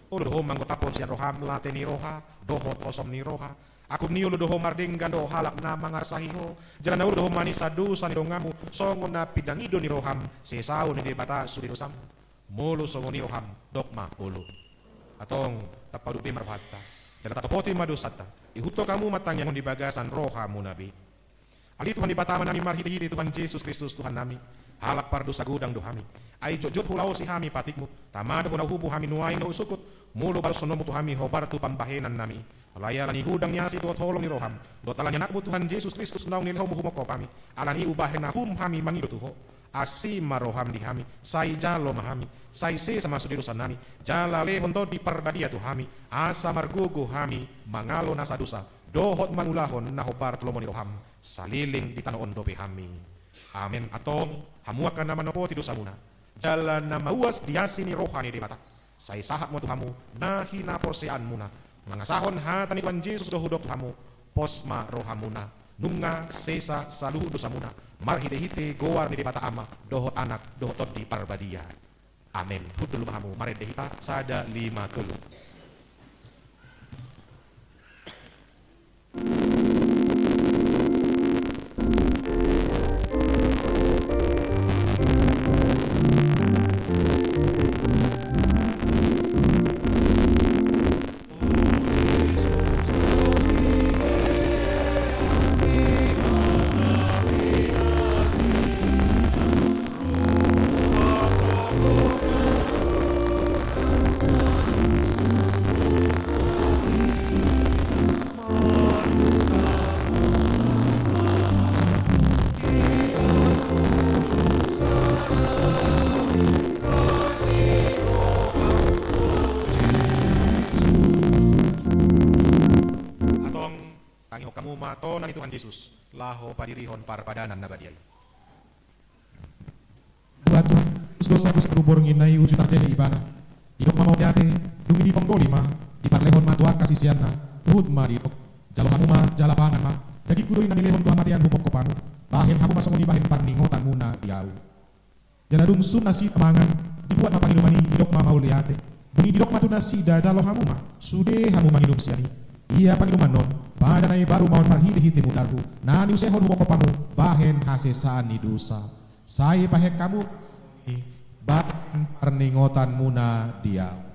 Olo do ho manggotaphon sian roham late ni roha dohot hosom ni roha. Angkup ni i olo do ho mardenggan dohot halak na mangarsahi ho, jala na olo do ho manesa dosa ni donganmu, songon na pinangido ni roham sesaon ni Debata sude dosam. Molo songon i roham, dok ma olo. Antong, tapaduk be ma rohanta, jala tatopoti ma dosanta, ihuthon hamu ma tangiang on di bagasan rohamuna be. Ale Tuhan Debata Amanami marhitehite Tuhan Jesus Kristus Tuhannami, halak pardosa godang do hami. Ai jotjot hulaosi hami patikmu, tama do hona uhummu hami nuaeng dohot sungkun, molo balosononmu tu hami hombar tu pambahenannami i. Alai ala ni godang ni asi dohot holong ni roham, dohot ala ni Anakmu Tuhan Jesus Kristus naung nilehonmu humongkop hami, ala ni i umbahen na uhum hami mangido tu ho. Asi ma roham di hami, sai jalo ma hami, sai sesa ma sude dosanami, jala lehon Tondi Parbadia tu hami, asa margogo hami mangalo nasa dosa, dohot mangulahon na hombar tu lomo ni roham, saleleng di tano on dope hami. Amen. Antong, hamu angka na manopoti dosamuna, jala na mauas di asi ni roha ni Debata, sai sahat ma tu hamu na hinaporseaonmuna, mangasahon hata ni Tuhan Jesus do hudok tu hamu, pos ma rohamuna, nunga sesa saluhut dosamuna, marhitehite goar ni Debata Ama, dohot Anak, dohot Tondi Parbadia. Amen. Hundul ma hamu, marende hita, sada, lima, tolu. Antong, tangihon hamu ma tona ni Tuhan Jesus, laho padirihon parpadanan na badia i. Buat Terus dosa tu saluhut borngin na i uju tarjehe ibana. Didok ma mauliate, dung i diponggoli ma, diparlehon ma tu angka siseanna, huhut ma didok: Jalo hamu ma, jala pangan ma, dagingku do i na nilehon tu hamatean humongkop hamu, bahen hamu ma songon i bahen parningotanmuna di ahu. Jala dung sun nasida mangan, dibuat ma panginuman i, didok ma mauliate. Dung i didok ma tu nasida: Jalo hamu ma, sude hamu manginum sian i. Ia panginuman on, badan na imbaru ma on marhitehite mudarhu, na niusehon humongkop hamu, bahen hasesaan ni dosa. Sai bahen hamu i bahen parningotanmuna di ahu.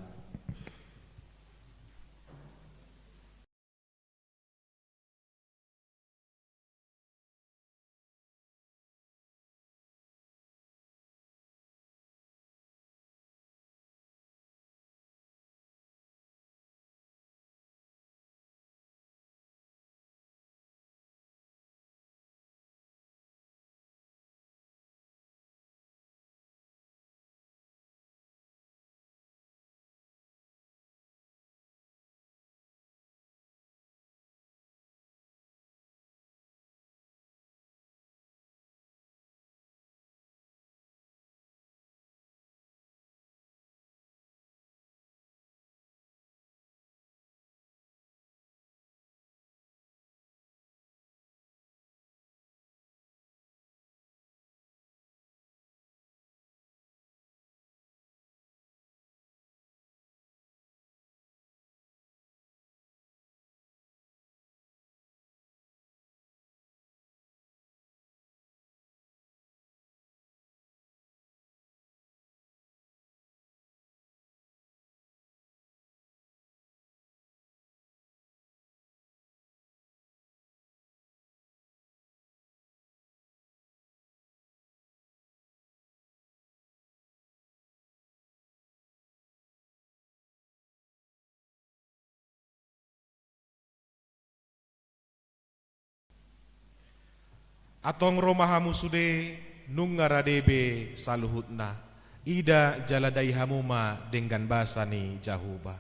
Antong ro ma hamu sude, nunga rade be saluhutna. Ida jala dai hamu ma denggan basa ni Jahowa.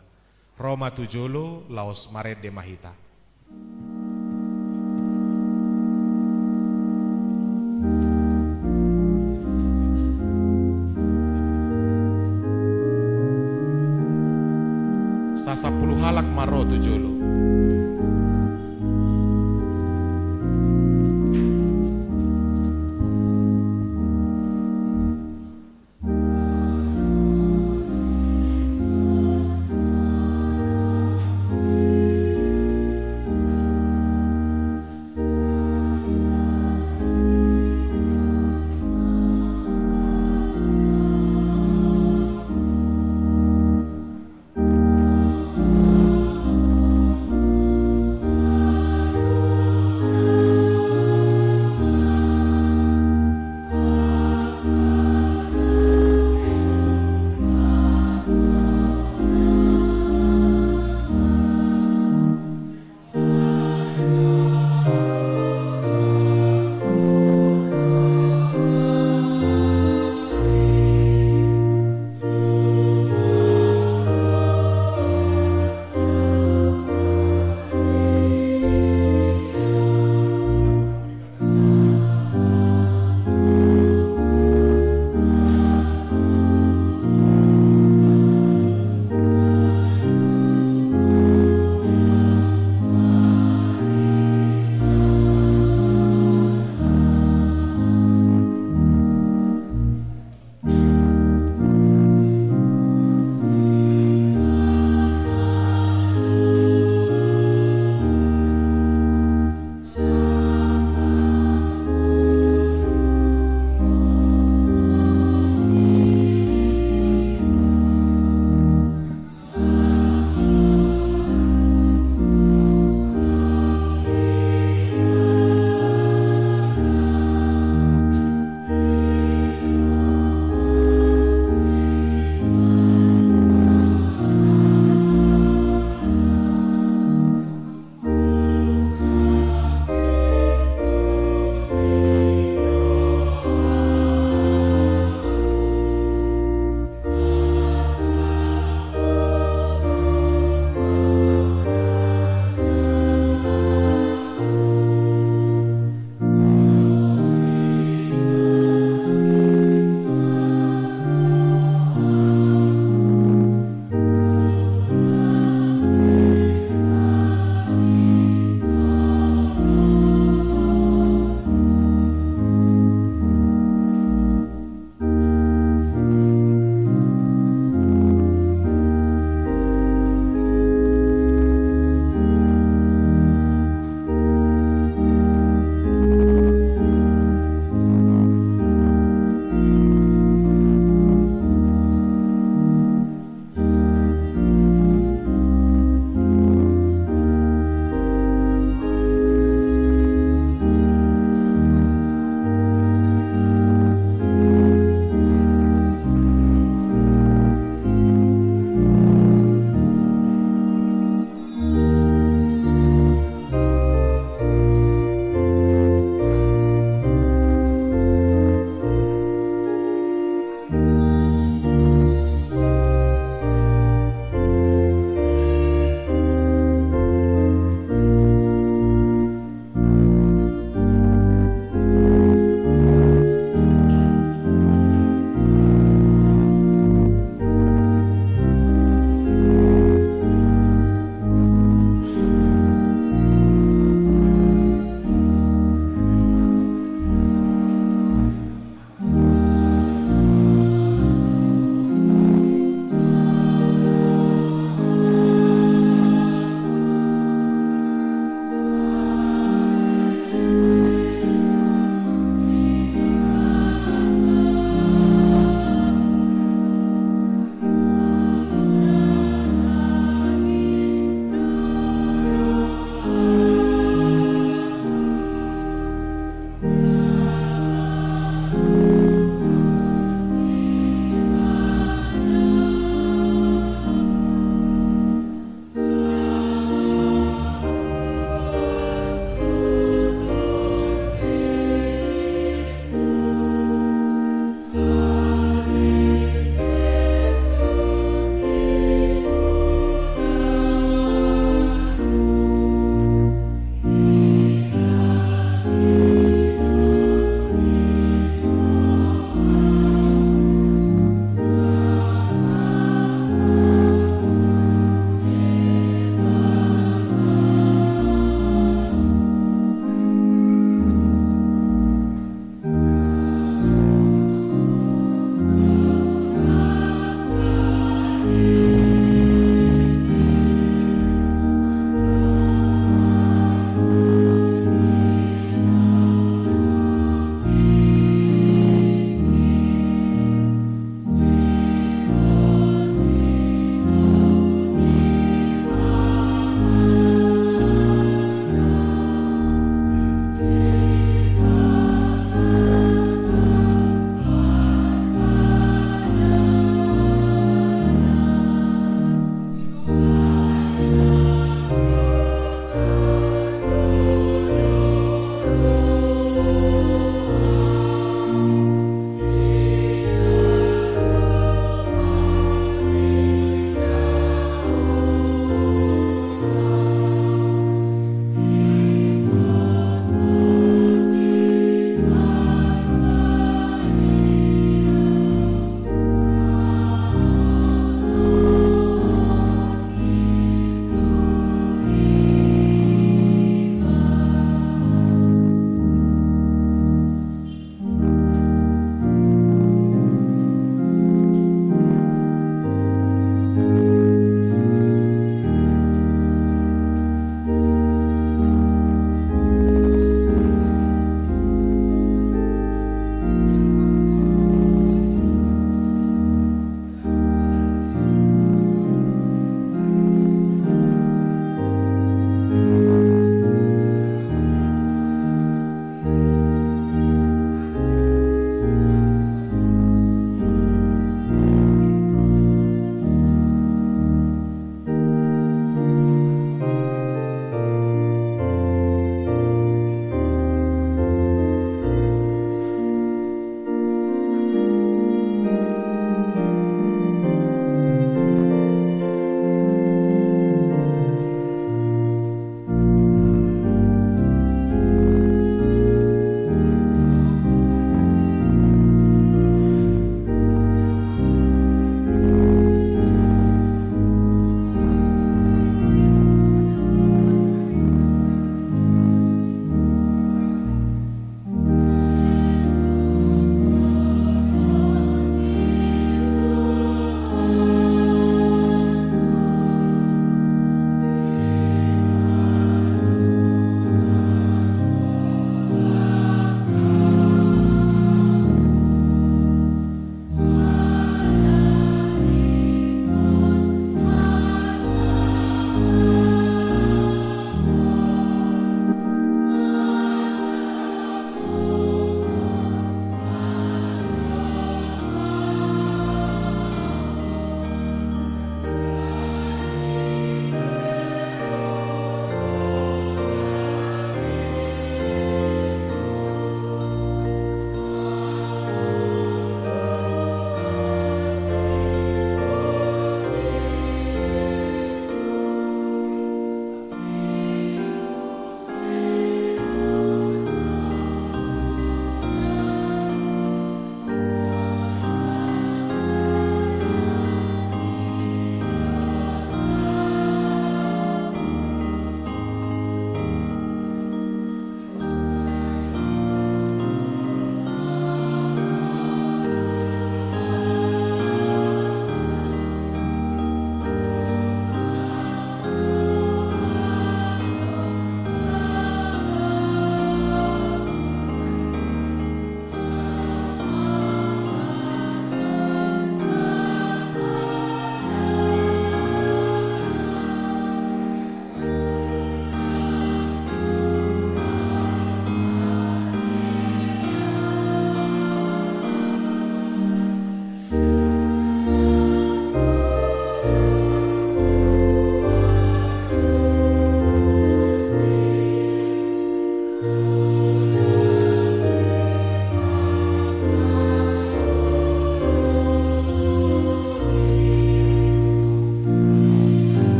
Ro ma tu jolo, laos marende ma hita. Sasampulu halak ma ro tu jolo.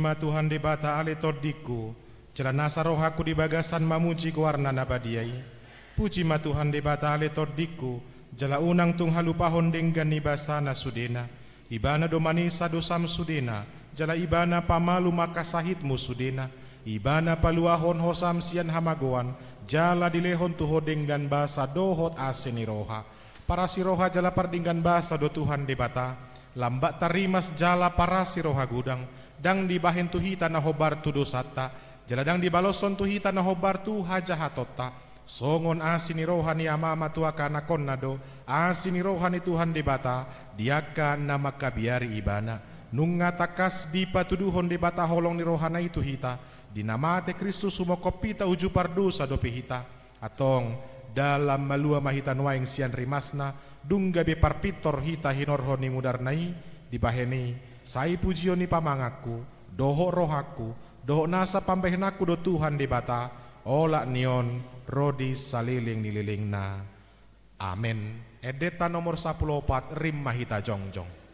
Ma Tuhan Debata ale tondingku, jala nasa rohangku di bagasan mamuji goarna na badia i. Puji ma Tuhan Debata ale tondingku, jala unang tung halupahon denggan ni basana sudena. Ibana do manesa dosam sudena, jala Ibana pamalum angka sahitmu sudena. Ibana paluahon hosam sian hamagoan, jala dilehon tu ho denggan basa dohot asi ni roha. Parasi roha jala pardenggan basa do Tuhan Debata, lam batta rimas jala parasi roha godang, ndang dibahen tu hita na hombar tu dosanta, jala ndang dibaloshon tu hita na hombar tu hajahatonta. Songon asi ni roha ni amama tu angka anakkonna do asi ni roha ni Tuhan Debata di angka na mangkabiari Ibana. Nunga tangkas dipatuduhon Debata holong ni rohana i tu hita, di na mate Kristus humophop hita uju pardosa dope hita. Antong, ndang lam malua ma hita nuaeng sian rimasna, dung gabe parpintor hita hinorhon ni mudarna i. Dibahen i, sai pujion ni pamanganku, dohot rohangku, dohot nasa pambahenanku do Tuhan Debata, olat ni on ro di saleleng ni lelengna. Amen. Endenta nomor sampulu opat, rima hita jongjong.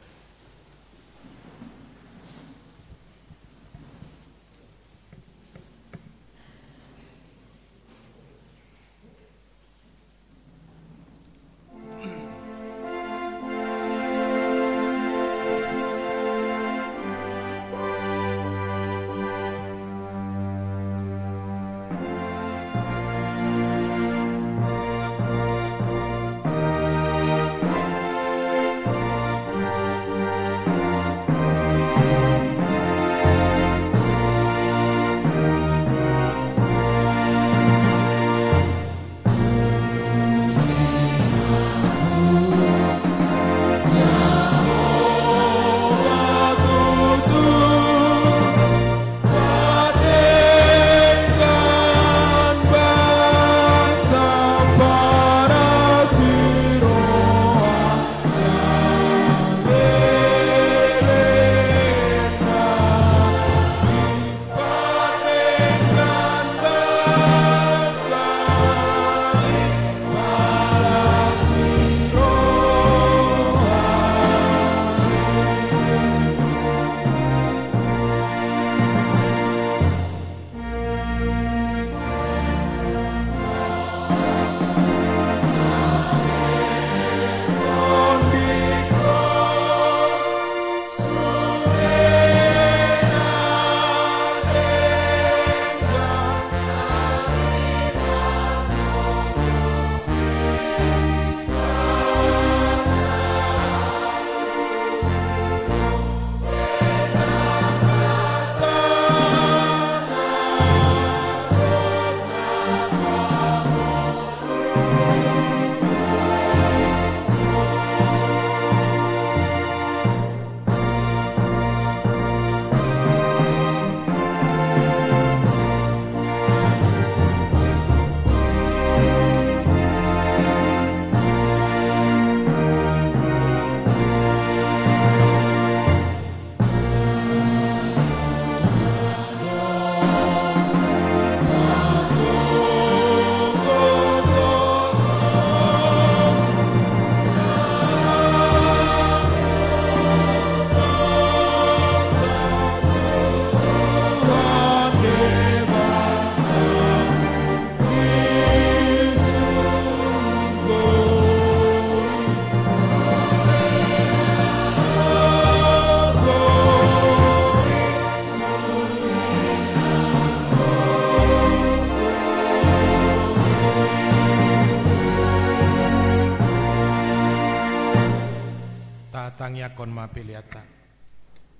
Tatangiangkon ma peleanta.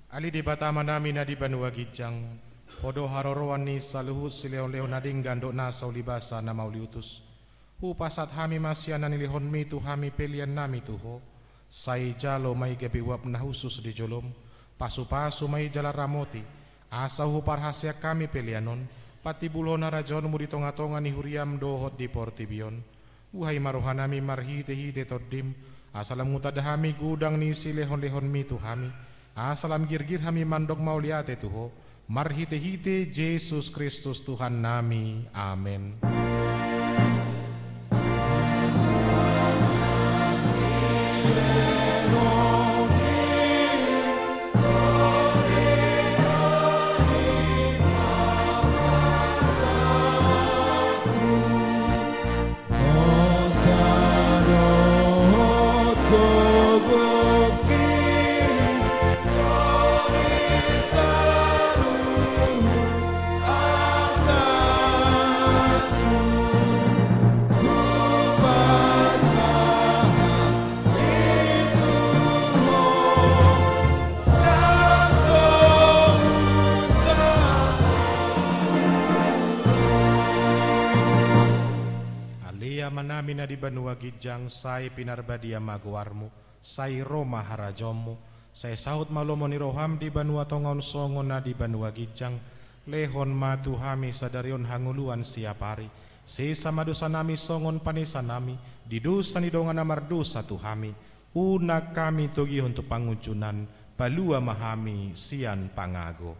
Ale Debata Amanami na di banua ginjang, Ho do haroroan ni saluhut silehonlehon na denggan dohot nasa ulibasa na mauliutus. Hupasahat hami ma sian na nilehonmi tu hami peleannami tu Ho. Sai jalo ma i gabe uap na hushus di jolom, pasupasu ma i jala ramoti, asa huparhaseang hami pelean on, patimbulhon harajaonmu di tongatonga ni huriam dohot di portibi on. Buhai ma rohanami marhitehite Tondim, asa lam hutanda hami godang ni silehonlehonmi tu hami, asa lam girgir hami mandok mauliate tu Ho, marhitehite Jesus Kristus Tuhannami. Amen. Amanami na di banua ginjang, sai pinarbadia ma goarmu, sai ro ma harajaonmu, sai saut ma lomo ni roham di banua tonga on songon na di banua ginjang. Lehon ma tu hami sadari on hangoluan siapari. Sesa ma dosanami songon panesanami di dosa ni dongan na mardosa tu hami. Unang hami togihon tu pangunjunan, palua ma hami sian pangago.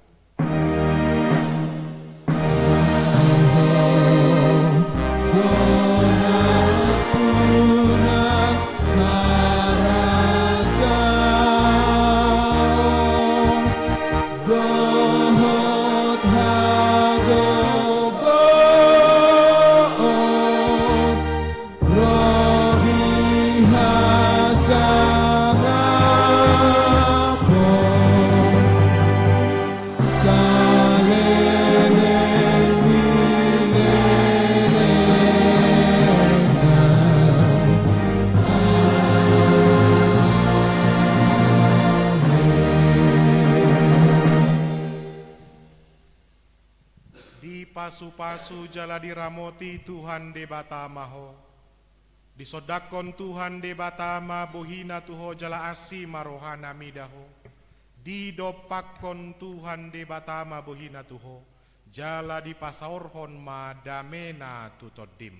Dipasupasu jala diramoti Tuhan Debata ma ho. Disondangkon Tuhan Debata ma bohina tu ho jala asi ma rohana mida ho. Didompakkon Tuhan Debata ma bohina tu ho, jala dipasaorhon ma damena tu tondim.